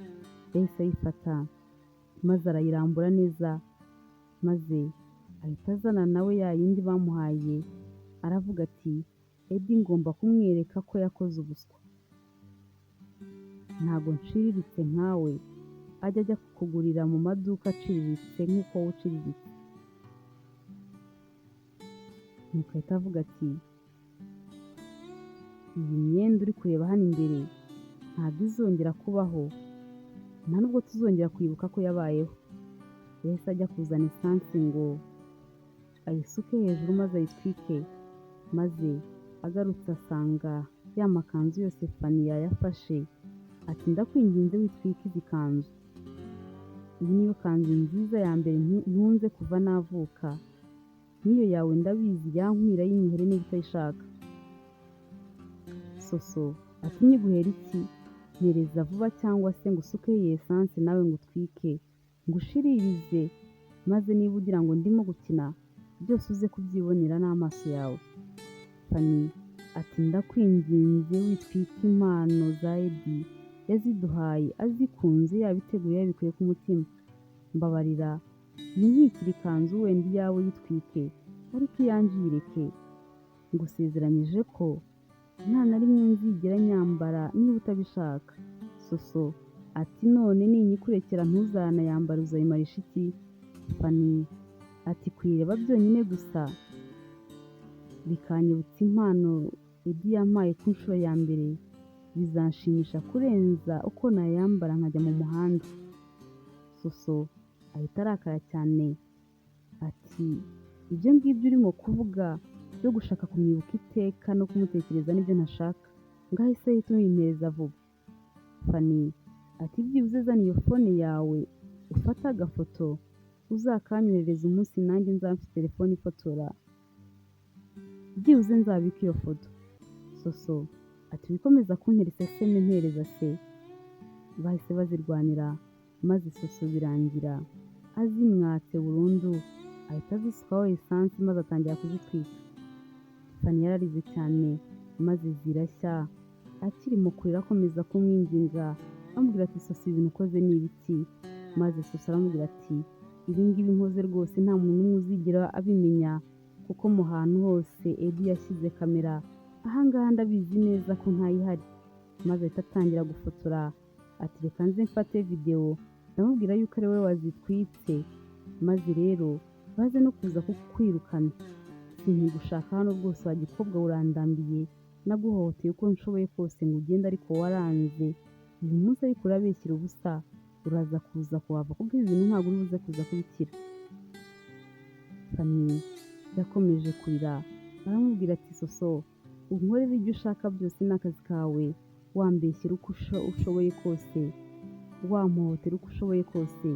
Speaker 1: Yahise ayifata maze arayirambura neza, maze ahita azana nawe ya yindi bamuhaye, aravuga ati Edi ngomba kumwereka ko yakoze ubuswa, ntago nciriritse nkawe, ajya ajya kukugurira mu maduka aciriritse nk'uko wowe uciriritse. Nuko ahita avuga ati iyi myenda uri kureba hano imbere ntabwo izongera kubaho, nta nubwo tuzongera kwibuka ko yabayeho. Yahise ajya kuzana esansi ngo ayisuke hejuru maze ayitwike, maze agarutse asanga ya makanzu yose Fani yayafashe, ati ndakwinginze witwike izi kanzu, iyi niyo kanzu nziza ya mbere ntunze kuva navuka, n'iyo yawe ndabizi yankwira y'inyihere niba utayishaka. Soso ati nyiguhera iki? Mpereza vuba cyangwa se ngo usuke iyi esanse nawe ngo utwike, ngushiririze, maze niba ugira ngo ndimo gukina byose uze kubyibonera n'amaso yawe. Fani ati ndakwinginze witwike impano za Edi, yaziduhaye azikunze yabiteguye yabikuye ku mutima, mbabarira yinkikire ikanzu wenda iyawe yitwike, ariko iyanjye uyireke, ngusezeranyije ko nta na rimwe nzigera nyambara niba utabishaka. Soso ati none ninyikurekera ntuzanayambara uzayimarisha iki? Fani ati kuyireba byonyine gusa bikanyibutsa impano Eddy yampaye ku nshuro ya mbere bizanshimisha kurenza uko nayambara nkajya mu muhanda. Soso ahita arakara cyane ati ibyo ngibyo urimo kuvuga byo gushaka kumwibuka iteka no kumutekereza nibyo ntashaka, ngaho ise hita ubimpereza vuba. Fanny ati byibuze zana iyo phone yawe ufate agafoto uzakanyoherereze umunsi nanjye nzaba mfite telefone ifotora, byibuze nzabike iyo foto. Soso ati wikomeza kuntera iseseme mpereza se. Bahise bazirwanira maze Soso birangira azimwatse burundu, ahita azisukaho esansi maze atangira kuzitwika. Fanny yararize cyane maze zirashya, akiri mu kurira akomeza kumwinginga amubwira ati Soso ibintu ukoze ni ibiki? Maze Soso aramubwira ati ibi ngibi nkoze rwose nta muntu n'umwe uzigera abimenya, kuko mu hantu hose Eddy yashyize kamera ahangaha ndabizi neza ko ntayihari. Maze ahita atangira gufotora ati reka nze mfate videwo ndamubwira yuko ari wowe wazitwitse, maze rero baze no kuza kukwirukana. Sinkigushaka hano rwose wa gikobwa urandambiye, naguhohoteye uko nshoboye kose ngo ugende ariko waranze, uyu munsi ariko urabeshyira ubusa, uraza kuza kuhava kuko ibi bintu ntabwo uri buze kuza kubikira. Fanny yakomeje kurira aramubwira ati Soso unkorere ibyo ushaka byose ni akazi kawe, wambeshyera uko ushoboye kose, wampohotera uko ushoboye kose,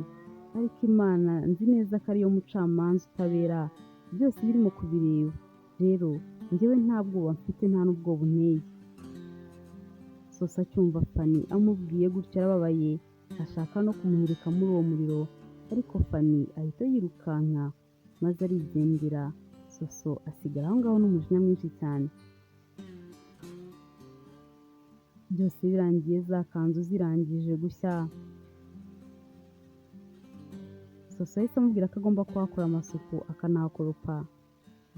Speaker 1: ariko Imana nzi neza ko ariyo mucamanza utabera, byose birimo kubireba, rero njyewe nta bwoba mfite nta n'ubwoba unteye. Soso acyumva Fanny amubwiye gutyo arababaye, ashaka no kumuhirika muri uwo muriro, ariko Fanny ahita yirukanka maze arigendera. Soso asigara aho ngaho n'umujinya mwinshi cyane. Byose birangiye za kanzu zirangije gushya, Soso yahise amubwira ko agomba kuhakora amasuku akanahakoropa,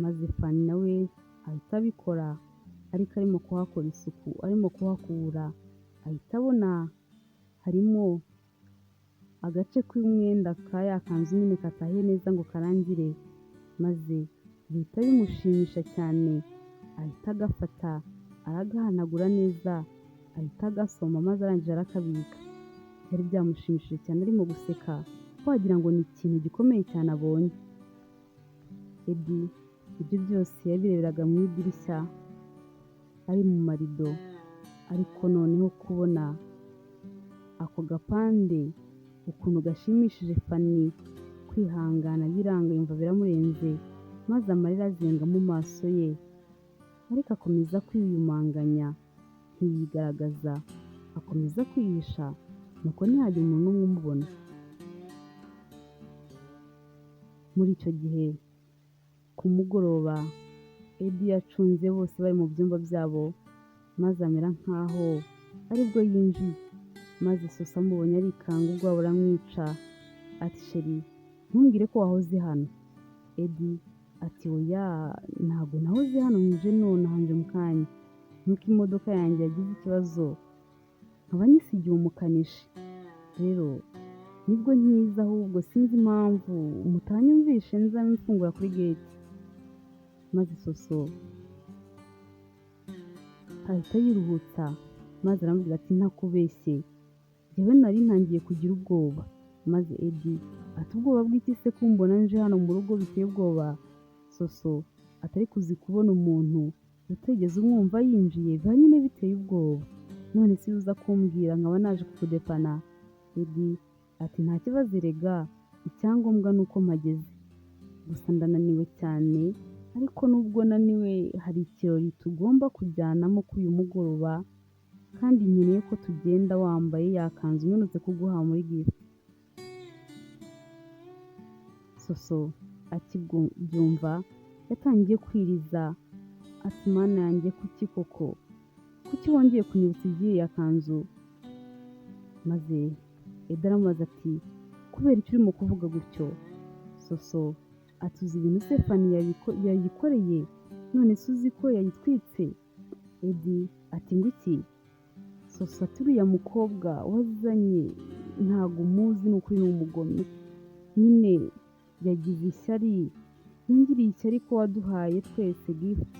Speaker 1: maze Fanny nawe ahita abikora, ariko arimo kuhakora isuku, arimo kuhakubura, ahita abona harimo agace k'umwenda ka ya kanzu nyine katahiye neza ngo karangire, maze bihita bimushimisha cyane, ahita agafata aragahanagura neza, ahita agasoma maze arangije arakabika. Byari byamushimishije cyane arimo guseka wagira ngo ni ikintu gikomeye cyane abonye. Eddy ibyo byose yabireberaga mu idirishya ari mu marido, ariko noneho kubona ako gapande ukuntu gashimishije Fanny, kwihangana biranga yumva biramurenze, maze amarira azenga mu maso ye, ariko akomeza kwiyumanganya ntiyigaragaza, akomeza kwihisha, nuko ntihagira umuntu n'umwe umubona. Muri icyo gihe ku mugoroba Eddy yacunze bose bari mu byumba byabo, maze amera nkaho aribwo yinjiye, maze Soso amubonye arikanga ubwoba buramwica, ati chérie ntumbwire ko wahoze hano. Eddy ati oya ntabwo nahoze hano nje nonaha nje mu kanya, nuko imodoka yanjye yagize ikibazo nkaba nyisigiye umukanishi, rero nibwo nkiza ahubwo sinzi impamvu mutanyumvishe nza mfungura kuri gate. Maze Soso ahita yiruhutsa maze aramubwira ati ntakubeshye njyewe nari ntangiye kugira ubwoba. Maze Eddy ati ubwoba bw'iki se kumbona nje hano mu rugo biteye ubwoba? Soso atari kuzi kubona umuntu utigeze umwumva yinjiye biba nyine biteye ubwoba, none se uza kumbwira nkaba naje kukudepana? Eddy ati nta kibazo erega, icyangombwa ni uko mpageze, gusa ndananiwe cyane, ariko nubwo naniwe hari ikirori tugomba kujyanamo kuri uyu mugoroba, kandi nkeneye ko tugenda wambaye ya kanzu mperutse kuguha muri gift. Soso akibyumva yatangiye kwiriza ati Mana yanjye kuki koko, kuki wongeye kunyibutsa iby'iriya kanzu? Maze Eddy aramubaza ati kubera icyo urimo kuvuga gutyo? Soso ati uzi ibintu se Fanny yayikoreye, none se uzi ko yayitwitse? Eddy ati ngo iki? Soso ati uriya mukobwa wazanye ntago umuzi ni ukuri ni umugome, nyine yagize ishyari, yangiriye ishyari ko waduhaye twese gift,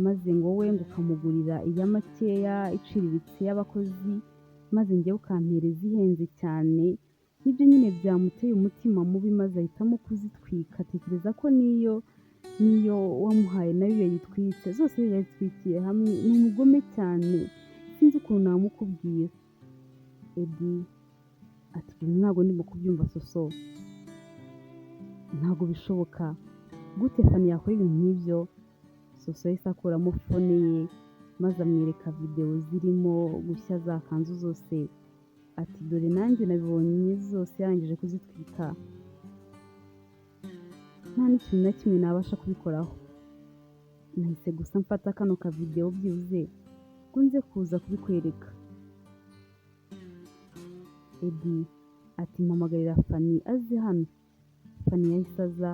Speaker 1: Maze ngo we ngo ukamugurira iya makeya iciriritse y'abakozi, maze njyewe ukampereza ihenze cyane. Nibyo nyine byamuteye umutima mubi, maze ahitamo kuzitwika, atekereza ko n'iyo wamuhaye nayo yayitwitse, zose yazitwikiye hamwe. Ni umugome cyane, sinzi ukuntu namukubwira. Edi ati ibintu ntabwo ndimo kubyumva Soso, ntabwo bishoboka, gute Fani yakora ibintu nk'ibyo? Soso yahise akuramo phone ye maze amwereka videwo zirimo gushya za kanzu zose, ati dore nanjye nabibonye zose yarangije kuzitwika, nta n'ikintu na kimwe nabasha kubikoraho, nahise gusa mfata kano kavidewo byibuze ngo nze kuza kubikwereka. Edi ati mpamagarira Fani aze hano. Fani yahise aza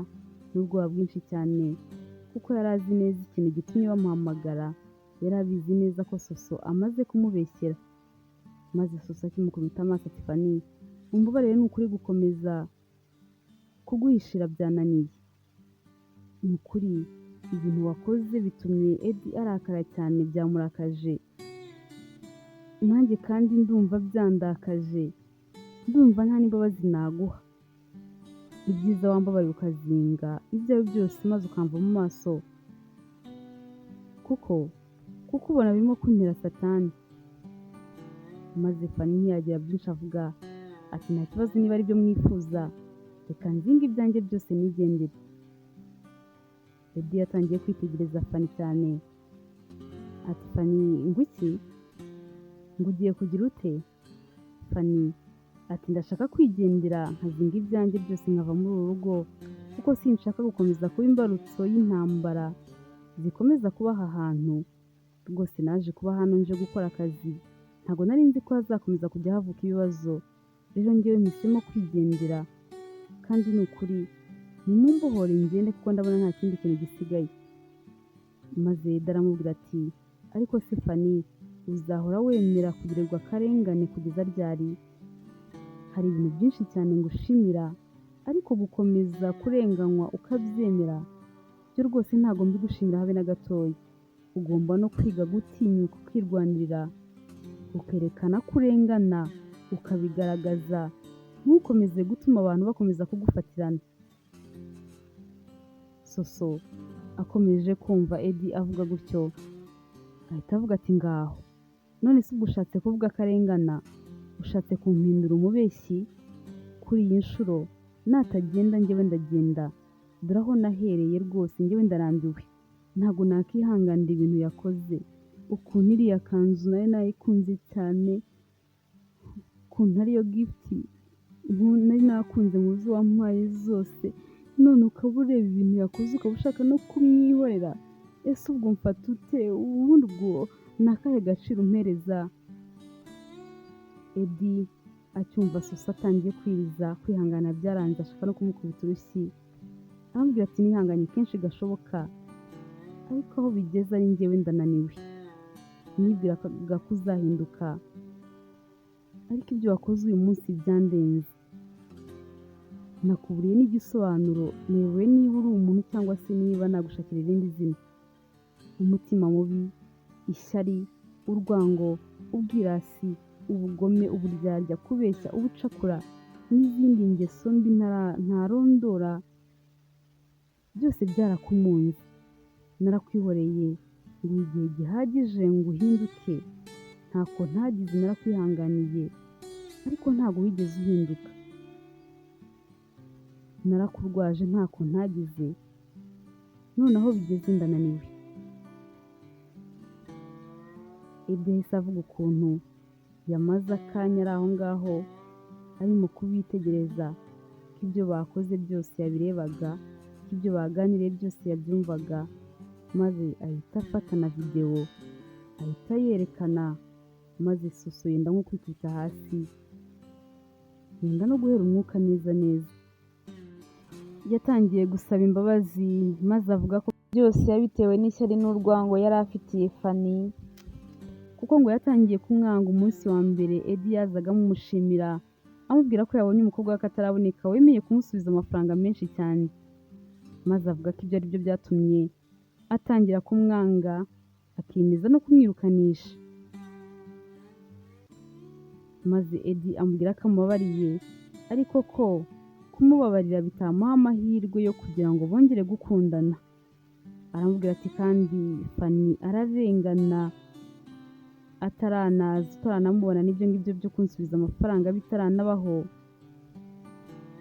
Speaker 1: n'ubwoba bwinshi cyane, kuko yari azi neza ikintu gitumye bamuhamagara, yari abizi neza ko Soso amaze kumubeshyera. Maze Soso akimukubita amaso ati Fani, umbabarire ni ukuri gukomeza kuguhishira byananiye, ni ukuri ibintu wakoze bitumye Edi arakara cyane, byamurakaje, nanjye kandi ndumva byandakaje, ndumva nta n'imbabazi naguha, ibyiza wambabarira ukazinga ibyawe byose maze ukamva mu maso, kuko ubona birimo kuntera satani. Maze Fani ntiyagira byinshi avuga, ati nta kibazo niba aribyo mwifuza, reka nzinge ibyanjye byose nigendere. Edi yatangiye kwitegereza Fani cyane, ati Fani ngo iki? Ngo ugiye kugira ute? Fani ati ndashaka kwigendera nkazinga ibyanjye byose nkava muri uru rugo, kuko sinshaka gukomeza kuba imbarutso y'intambara zikomeza kuba aha hantu. Rwose naje kuba hano nje gukora akazi, ntabwo nari nzi ko hazakomeza kujya havuka ibibazo, rero njyewe mpisemo kwigendera, kandi ni ukuri nimumbohore ngende kuko ndabona nta kindi kintu gisigaye. Maze Edi aramubwira ati ariko se Fani, uzahora wemera kugirirwa akarengane kugeza ryari? Hari ibintu byinshi cyane ngushimira, ariko gukomeza kurenganywa ukabyemera byo rwose ntabwo mbigushimira habe na gatoya. Ugomba no kwiga gutinyuka ukirwanirira, ukerekana ko urengana, ukabigaragaza, ntukomeze gutuma abantu bakomeza kugufatirana. Soso akomeje kumva Edi avuga gutyo, ahita avuga ati ngaho, none se ubwo ushatse kuvuga ko arengana, ushatse kumpindura umubeshyi? Kuri iyi nshuro natagenda njyewe ndagenda, dore aho nahereye rwose njyewe ndarambiwe, ntabwo nakihanganira ibintu yakoze, ukuntu iriya kanzu nari nayikunze cyane, ukuntu ariyo gifuti nari nakunze mu zo wampaye zose, none ukaba ureba ibintu yakoze ukaba ushaka no kumwihorera, ese ubwo mfata ute? Ubundi ubwo ni akahe gaciro umpereza? Edi acyumva Soso atangiye kwiriza, kwihangana byaranze, ashaka no kumukubita urushyi, aramubwira ati nihanganye kenshi gashoboka, ariko aho bigeze ari njyewe ndananiwe, nibwiraga ko uzahinduka, ariko ibyo wakoze uyu munsi byandenze, nakuburiye n'igisobanuro, nayobewe niba uri umuntu cyangwa se niba nagushakira irindi zina. Umutima mubi, ishyari, urwango, ubwirasi, ubugome, uburyarya, kubeshya, ubucakura n'izindi ngeso mbi ntarondora, byose byarakumunze. Narakwihoreye nguha igihe gihagije ngo uhinduke, ntako ntagize narakwihanganiye, ariko ntabwo wigeze uhinduka. Narakurwaje ntako ntagize, none aho bigeze ndananiwe. Edi yahise avuga ukuntu yamaze akanya ari aho ngaho arimo kubitegereza, ko ibyo bakoze byose yabirebaga, ko ibyo baganiriye byose yabyumvaga, maze ahita afata na videwo ahita yerekana, maze Soso yenda nko kwikubita hasi, yenda no guhera umwuka neza neza. Yatangiye gusaba imbabazi maze avuga ko
Speaker 2: byose yabitewe n'ishyari n'urwango yari afitiye Fani,
Speaker 1: kuko ngo yatangiye kumwanga umunsi wa mbere Edi yazaga amumushimira, amubwira ko yabonye umukobwa w'akataraboneka wemeye kumusubiza amafaranga menshi cyane, maze avuga ko ibyo ari byo byatumye atangira kumwanga, akiyemeza no kumwirukanisha. Maze Eddie amubwira ko amubabariye, ariko ko kumubabarira bitamuha amahirwe yo kugira ngo bongere gukundana. Aramubwira ati kandi Fanny ararengana ataranaza, utaranamubona n'ibyo ngibyo byo kunsubiza amafaranga bitaranabaho,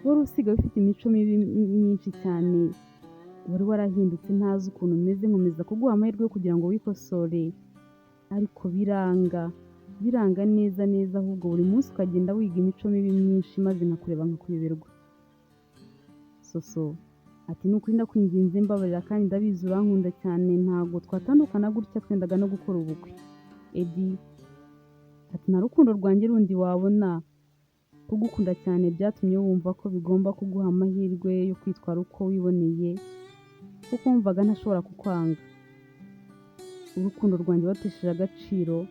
Speaker 1: wari usigaye ufite imico mibi myinshi cyane, wari warahindutse ntazi ukuntu umeze, nkomeza kuguha amahirwe yo kugira ngo wikosore, ariko biranga, biranga neza neza, ahubwo buri munsi ukagenda wiga imico mibi myinshi maze nkakureba nkakuyoberwa. Soso ati ni ukuri ndakwinginze mbabarira kandi ndabizi urankunda cyane, ntabwo twatandukana gutya, twendaga no gukora ubukwe. Eddie ati nta rukundo rwanjye rundi wabona, kugukunda cyane byatumye wumva ko bigomba kuguha amahirwe yo kwitwara uko wiboneye, kuko wumvaga ntashobora kukwanga. Urukundo rwanjye watesheje agaciro,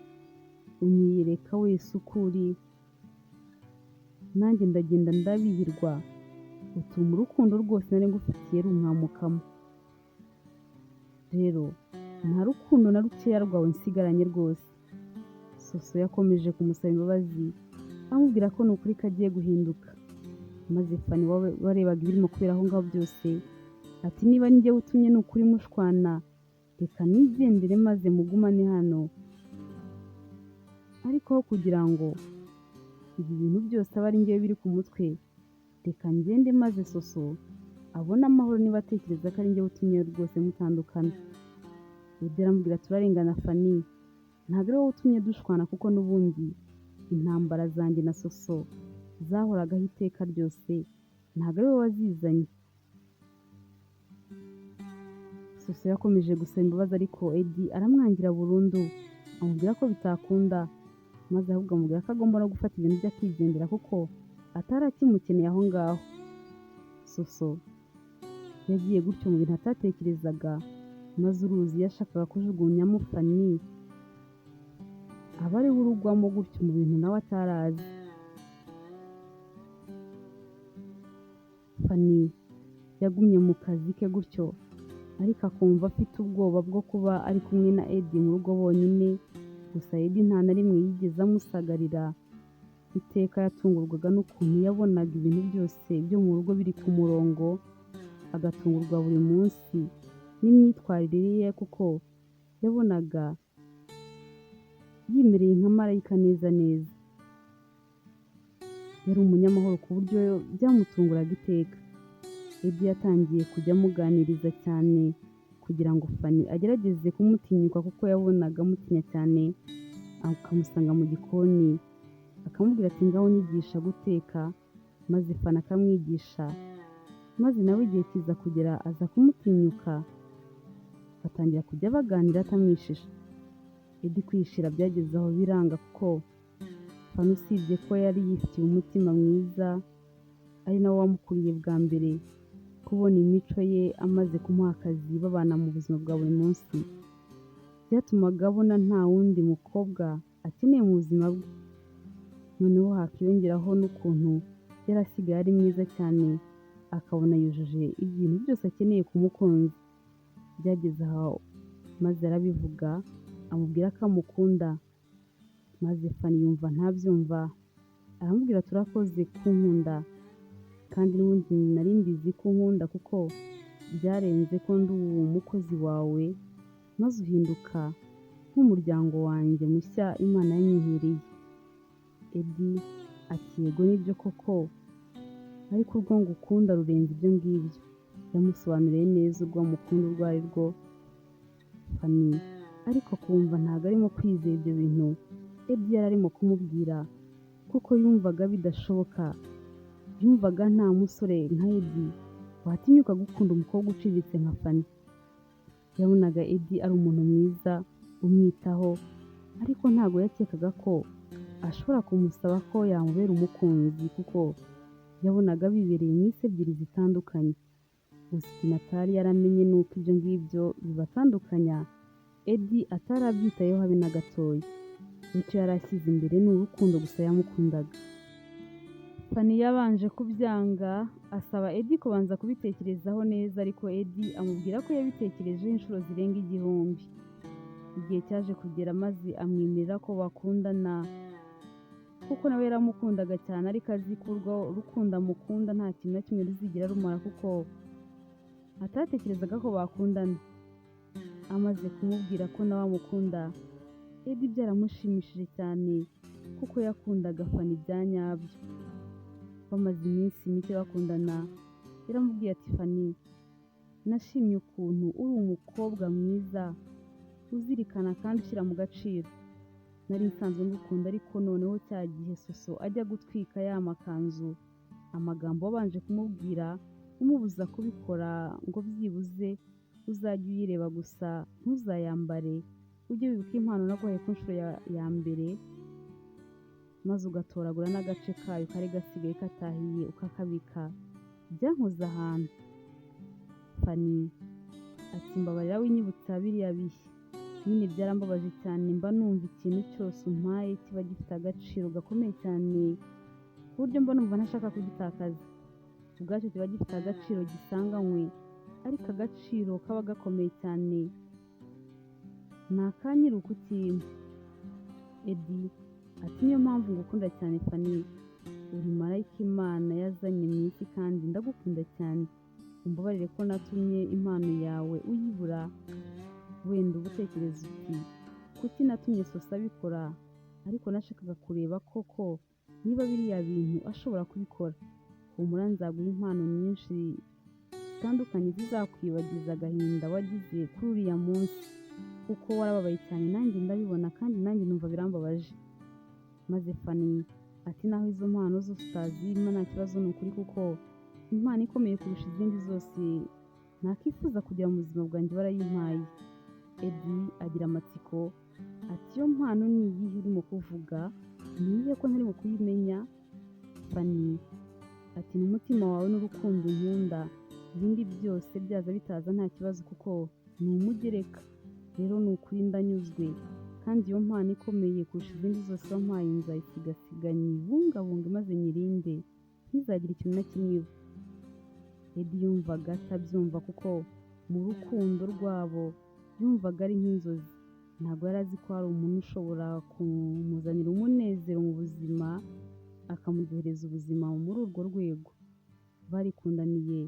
Speaker 1: unyiyereka wese uko uri, nanjye ndagenda ndabihirwa, utuma urukundo rwose nari ngufitiye runkamukamo. Rero nta rukundo na rukeya rwawe nsigaranye rwose. Soso yakomeje kumusaba imbabazi, amubwira ko ni ukuri ko agiye guhinduka. Maze Fanny warebaga ibirimo kubera aho ngaho byose, ati niba njye utumye ni ukuri mushwana, reka nigendere maze mugumane hano. Ariko aho kugira ngo ibi bintu byose abe ari njyewe biri ku mutwe, reka ngende maze Soso abone amahoro niba atekereza ko ari njyewe utumye rwose mutandukana. Eddie aramubwira turarengana Fanny, ntabwo ari wowe utumye dushwana kuko n'ubundi intambara zanjye na Soso zahoragaho iteka ryose, ntabwo ari wowe wazizanye. Soso yakomeje gusaba imbabazi ariko Eddie aramwangira burundu, amubwira ko bitakunda, maze ahubwo amubwira ko agomba no gufata ibintu bye akigendera kuko atari akimukeneye aho ngaho. Soso yagiye gutyo mu bintu atatekerezaga, maze uruzi yashakaga kujugunyamo Fanny aba ariwe urugwamo gutyo mu bintu nawe atarazi. Fanny yagumye mu kazi ke gutyo, ariko akumva afite ubwoba bwo kuba ari kumwe na Eddie mu rugo bonyine. Gusa Eddie nta na rimwe yigeze amusagarira, iteka yatungurwaga n'ukuntu yabonaga ibintu byose byo mu rugo biri ku murongo, agatungurwa buri munsi n'imyitwarire ye kuko yabonaga yimereye nka marayika neza neza. Yari umunyamahoro ku buryo byamutunguraga iteka. Eddie yatangiye kujya amuganiriza cyane kugira ngo Fanny agerageze kumutinyuka kuko yabonaga amutinya cyane, akamusanga mu gikoni akamubwira ati ngaho nyigisha guteka, maze Fanny akamwigisha, maze nawe igihe kiza kugera aza kumutinyuka, batangira kujya baganira atamwishisha. Eddie kwishira byageze aho biranga kuko Fanny usibye ko yari yifitiye umutima mwiza, ari nawe wamukuriye bwa mbere, kubona imico ye amaze kumuha akazi babana mu buzima bwa buri munsi, byatumaga abona nta wundi mukobwa akeneye mu buzima bwe. Noneho hakiyongeraho n'ukuntu yari asigaye ari mwiza cyane, akabona yujuje ibintu byose akeneye ku mukunzi. Byageze aho maze arabivuga, amubwira ko amukunda, maze Fanny yumva ntabyumva, aramubwira turakoze kunkunda, kandi n'ubundi nari mbizi ko unkunda kuko byarenze ko ndi umukozi wawe, maze uhinduka nk'umuryango wanjye mushya Imana yanyihereye. Eddie ati yego nibyo koko, ariko urwo ngukunda rurenze ibyo ngibyo. Yamusobanuriye neza urwo amukunda urwo ari rwo Fanny, ariko akumva ntabwo arimo kwizera ibyo bintu Eddie yari arimo kumubwira, kuko yumvaga bidashoboka. Yumvaga nta musore nka Eddie watinyuka gukunda umukobwa uciriritse nka Fanny. Yabonaga Eddie ari umuntu mwiza umwitaho, ariko ntabwo yakekaga ko ashobora kumusaba ko yamubera umukunzi kuko yabonaga bibereye mu isi ebyiri zitandukanye. Gusa ikintu atari yaramenye ni uko ibyo ngibyo bibatandukanya Eddie atari abyitayeho habe na gatoya. Icyo yari ashyize imbere ni urukundo gusa yamukundaga. Fanny yabanje kubyanga asaba Eddie kubanza kubitekerezaho neza, ariko Eddie amubwira ko yabitekerejeho inshuro zirenga 1000. Igihe cyaje kugera maze amwemerera ko bakundana, kuko nawe yaramukundaga cyane, ariko azi ko urwo rukundo amukunda nta kintu na kimwe ruzigera rumara, kuko atatekerezaga ko bakundana. Amaze kumubwira ko nawe amukunda, Edi byaramushimishije cyane kuko yakundaga Fani bya nyabyo. Bamaze iminsi mike bakundana, yaramubwiye ati Fani, nashimye ukuntu uri umukobwa mwiza, uzirikana kandi ushyira mu gaciro. Nari nsanzwe ngukunda, ariko noneho cya gihe Soso ajya gutwika ya makanzu, amagambo wabanje kumubwira umubuza kubikora ngo byibuze uzajye uyireba gusa ntuzayambare, ujye wibuka impano naguhaye ku nshuro ya mbere, maze ugatoragura n'agace kayo kari gasigaye katahiye ukakabika, byankoze ahantu. Fani ati mbabarira winyibutsa biriya bihe, nyine byarambabaje cyane, mba numva ikintu cyose umpaye kiba gifite agaciro gakomeye cyane, ku buryo mba numva ntashaka kugitakaza. Ubwacyo kiba gifite agaciro gisanganywe, ariko agaciro kaba gakomeye cyane ni aka nyiri ukukimpa. Edi ati niyo mpamvu ngukunda cyane Fani, uri marayika Imana yazanye mu isi kandi ndagukunda cyane. Umbabarire ko natumye impano yawe uyibura, wenda uba utekereza uti kuki natumye Soso abikora, ariko nashakaga kureba koko niba biriya bintu ashobora kubikora. Humura nzaguha impano nyinshi zitandukanye zizakwibagiza agahinda wagize kuri uriya munsi, kuko warababaye cyane nanjye ndabibona kandi nanjye numva birambabaje. Maze Fani ati naho izo mpano zose utazimpa nta kibazo, ni ukuri, kuko impano ikomeye kurusha izindi zose nakifuza kugira mu buzima bwanjye warayimpaye. Edi agira amatsiko ati iyo mpano ni iyihe urimo kuvuga? Ni iyihe ko ntarimo kuyimenya? Fani ati ni umutima wawe n'urukundo unkunda, ibindi byose byaza bitaza nta kibazo kuko ni umugereka. Rero ni ukuri ndanyuzwe, kandi iyo mpano ikomeye kurusha izindi zose wampaye nzayisigasira nyibungabunge maze nyirinde ntizagire ikintu na kimwe iba. Edi yumvaga atabyumva kuko mu rukundo rwabo yumvaga ari nk'inzozi. Ntabwo yari azi ko hari umuntu ushobora kumuzanira umunezero mu buzima, akamuryohereza ubuzima muri urwo rwego. Barikundaniye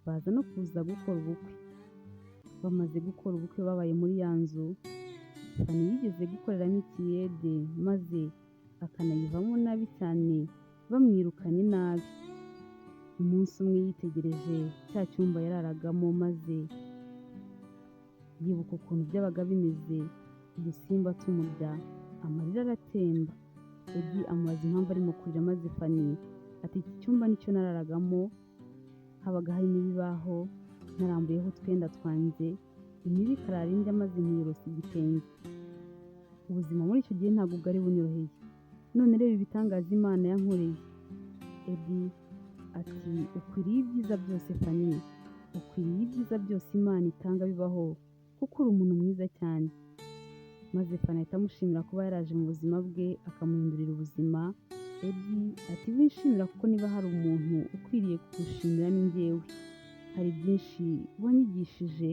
Speaker 1: baza no kuza gukora ubukwe. Bamaze gukora ubukwe babaye muri ya nzu Fani yigeze gukoreramo ikiyede, maze akanayivamo nabi cyane, bamwirukanye nabi. Umunsi umwe yitegereje cya cyumba yararagamo, maze yibuka ukuntu byabaga bimeze, udusimba tumurya, amarira aratemba. Edi amubaza impamvu arimo kurira, maze Fani ati iki cyumba nicyo nararagamo, habaga harimo ibibaho, narambuyeho utwenda twanjye, imibu ikarara indya maze nkiyorosa igitenge. Ubuzima muri icyo gihe ntabwo bwari bunyoroheye, none reba ibitangaza Imana yankoreye. Edi ati ukwiriye ibyiza byose Fani, ukwiriye ibyiza byose Imana itanga bibaho, kuko uri umuntu mwiza cyane. Maze Fani ahita amushimira kuba yaraje mu buzima bwe akamuhindurira ubuzima. Edi ati winshimira kuko niba hari umuntu ukwiriye kugushimira ni njyewe. Hari byinshi wanyigishije,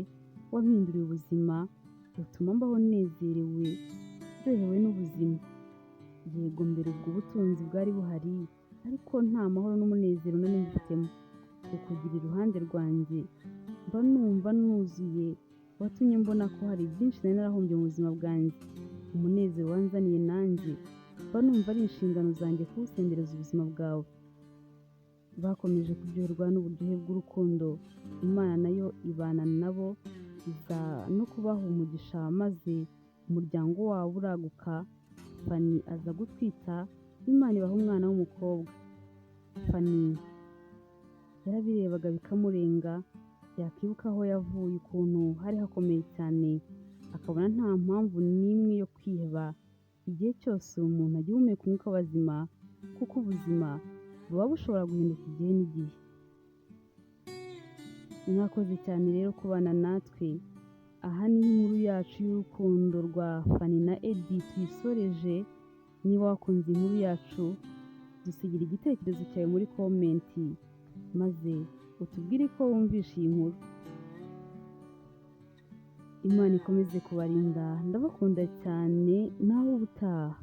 Speaker 1: wampinduriye ubuzima, utuma mbaho nezerewe, ndyohewe n'ubuzima. Yego mbere ubwo butunzi bwari buhari, ariko nta mahoro n'umunezero nari mbifitemo. Kukugira iruhande rwanjye mba numva nuzuye, watumye mbona ko hari byinshi nari narahombye mu buzima bwanjye. Umunezero wanzaniye nanjye mba numva ari inshingano zanjye kuwusendereza ubuzima bwawe. Bakomeje kuryoherwa n'uburyohe bw'urukundo, Imana nayo ibana nabo, iza no kubaha umugisha, maze umuryango wabo uraguka. Fani aza gutwita, Imana ibaha umwana w'umukobwa. Fani yarabirebaga bikamurenga, yakibuka aho yavuye ukuntu hari hakomeye cyane, akabona nta mpamvu n'imwe yo kwiheba igihe cyose umuntu agihumeka umwuka w'abazima, kuko ubuzima buba bushobora guhinduka igihe n'igihe. Mwakoze cyane rero kubana natwe. Aha niho inkuru yacu y'urukundo rwa Fani na Edi tuyisoreje. Niba wakunze inkuru yacu, dusigira igitekerezo cyawe muri komenti, maze utubwire ko wumvishe iyi nkuru. Imana ikomeze kubarinda, ndabakunda cyane, nawe ubutaha.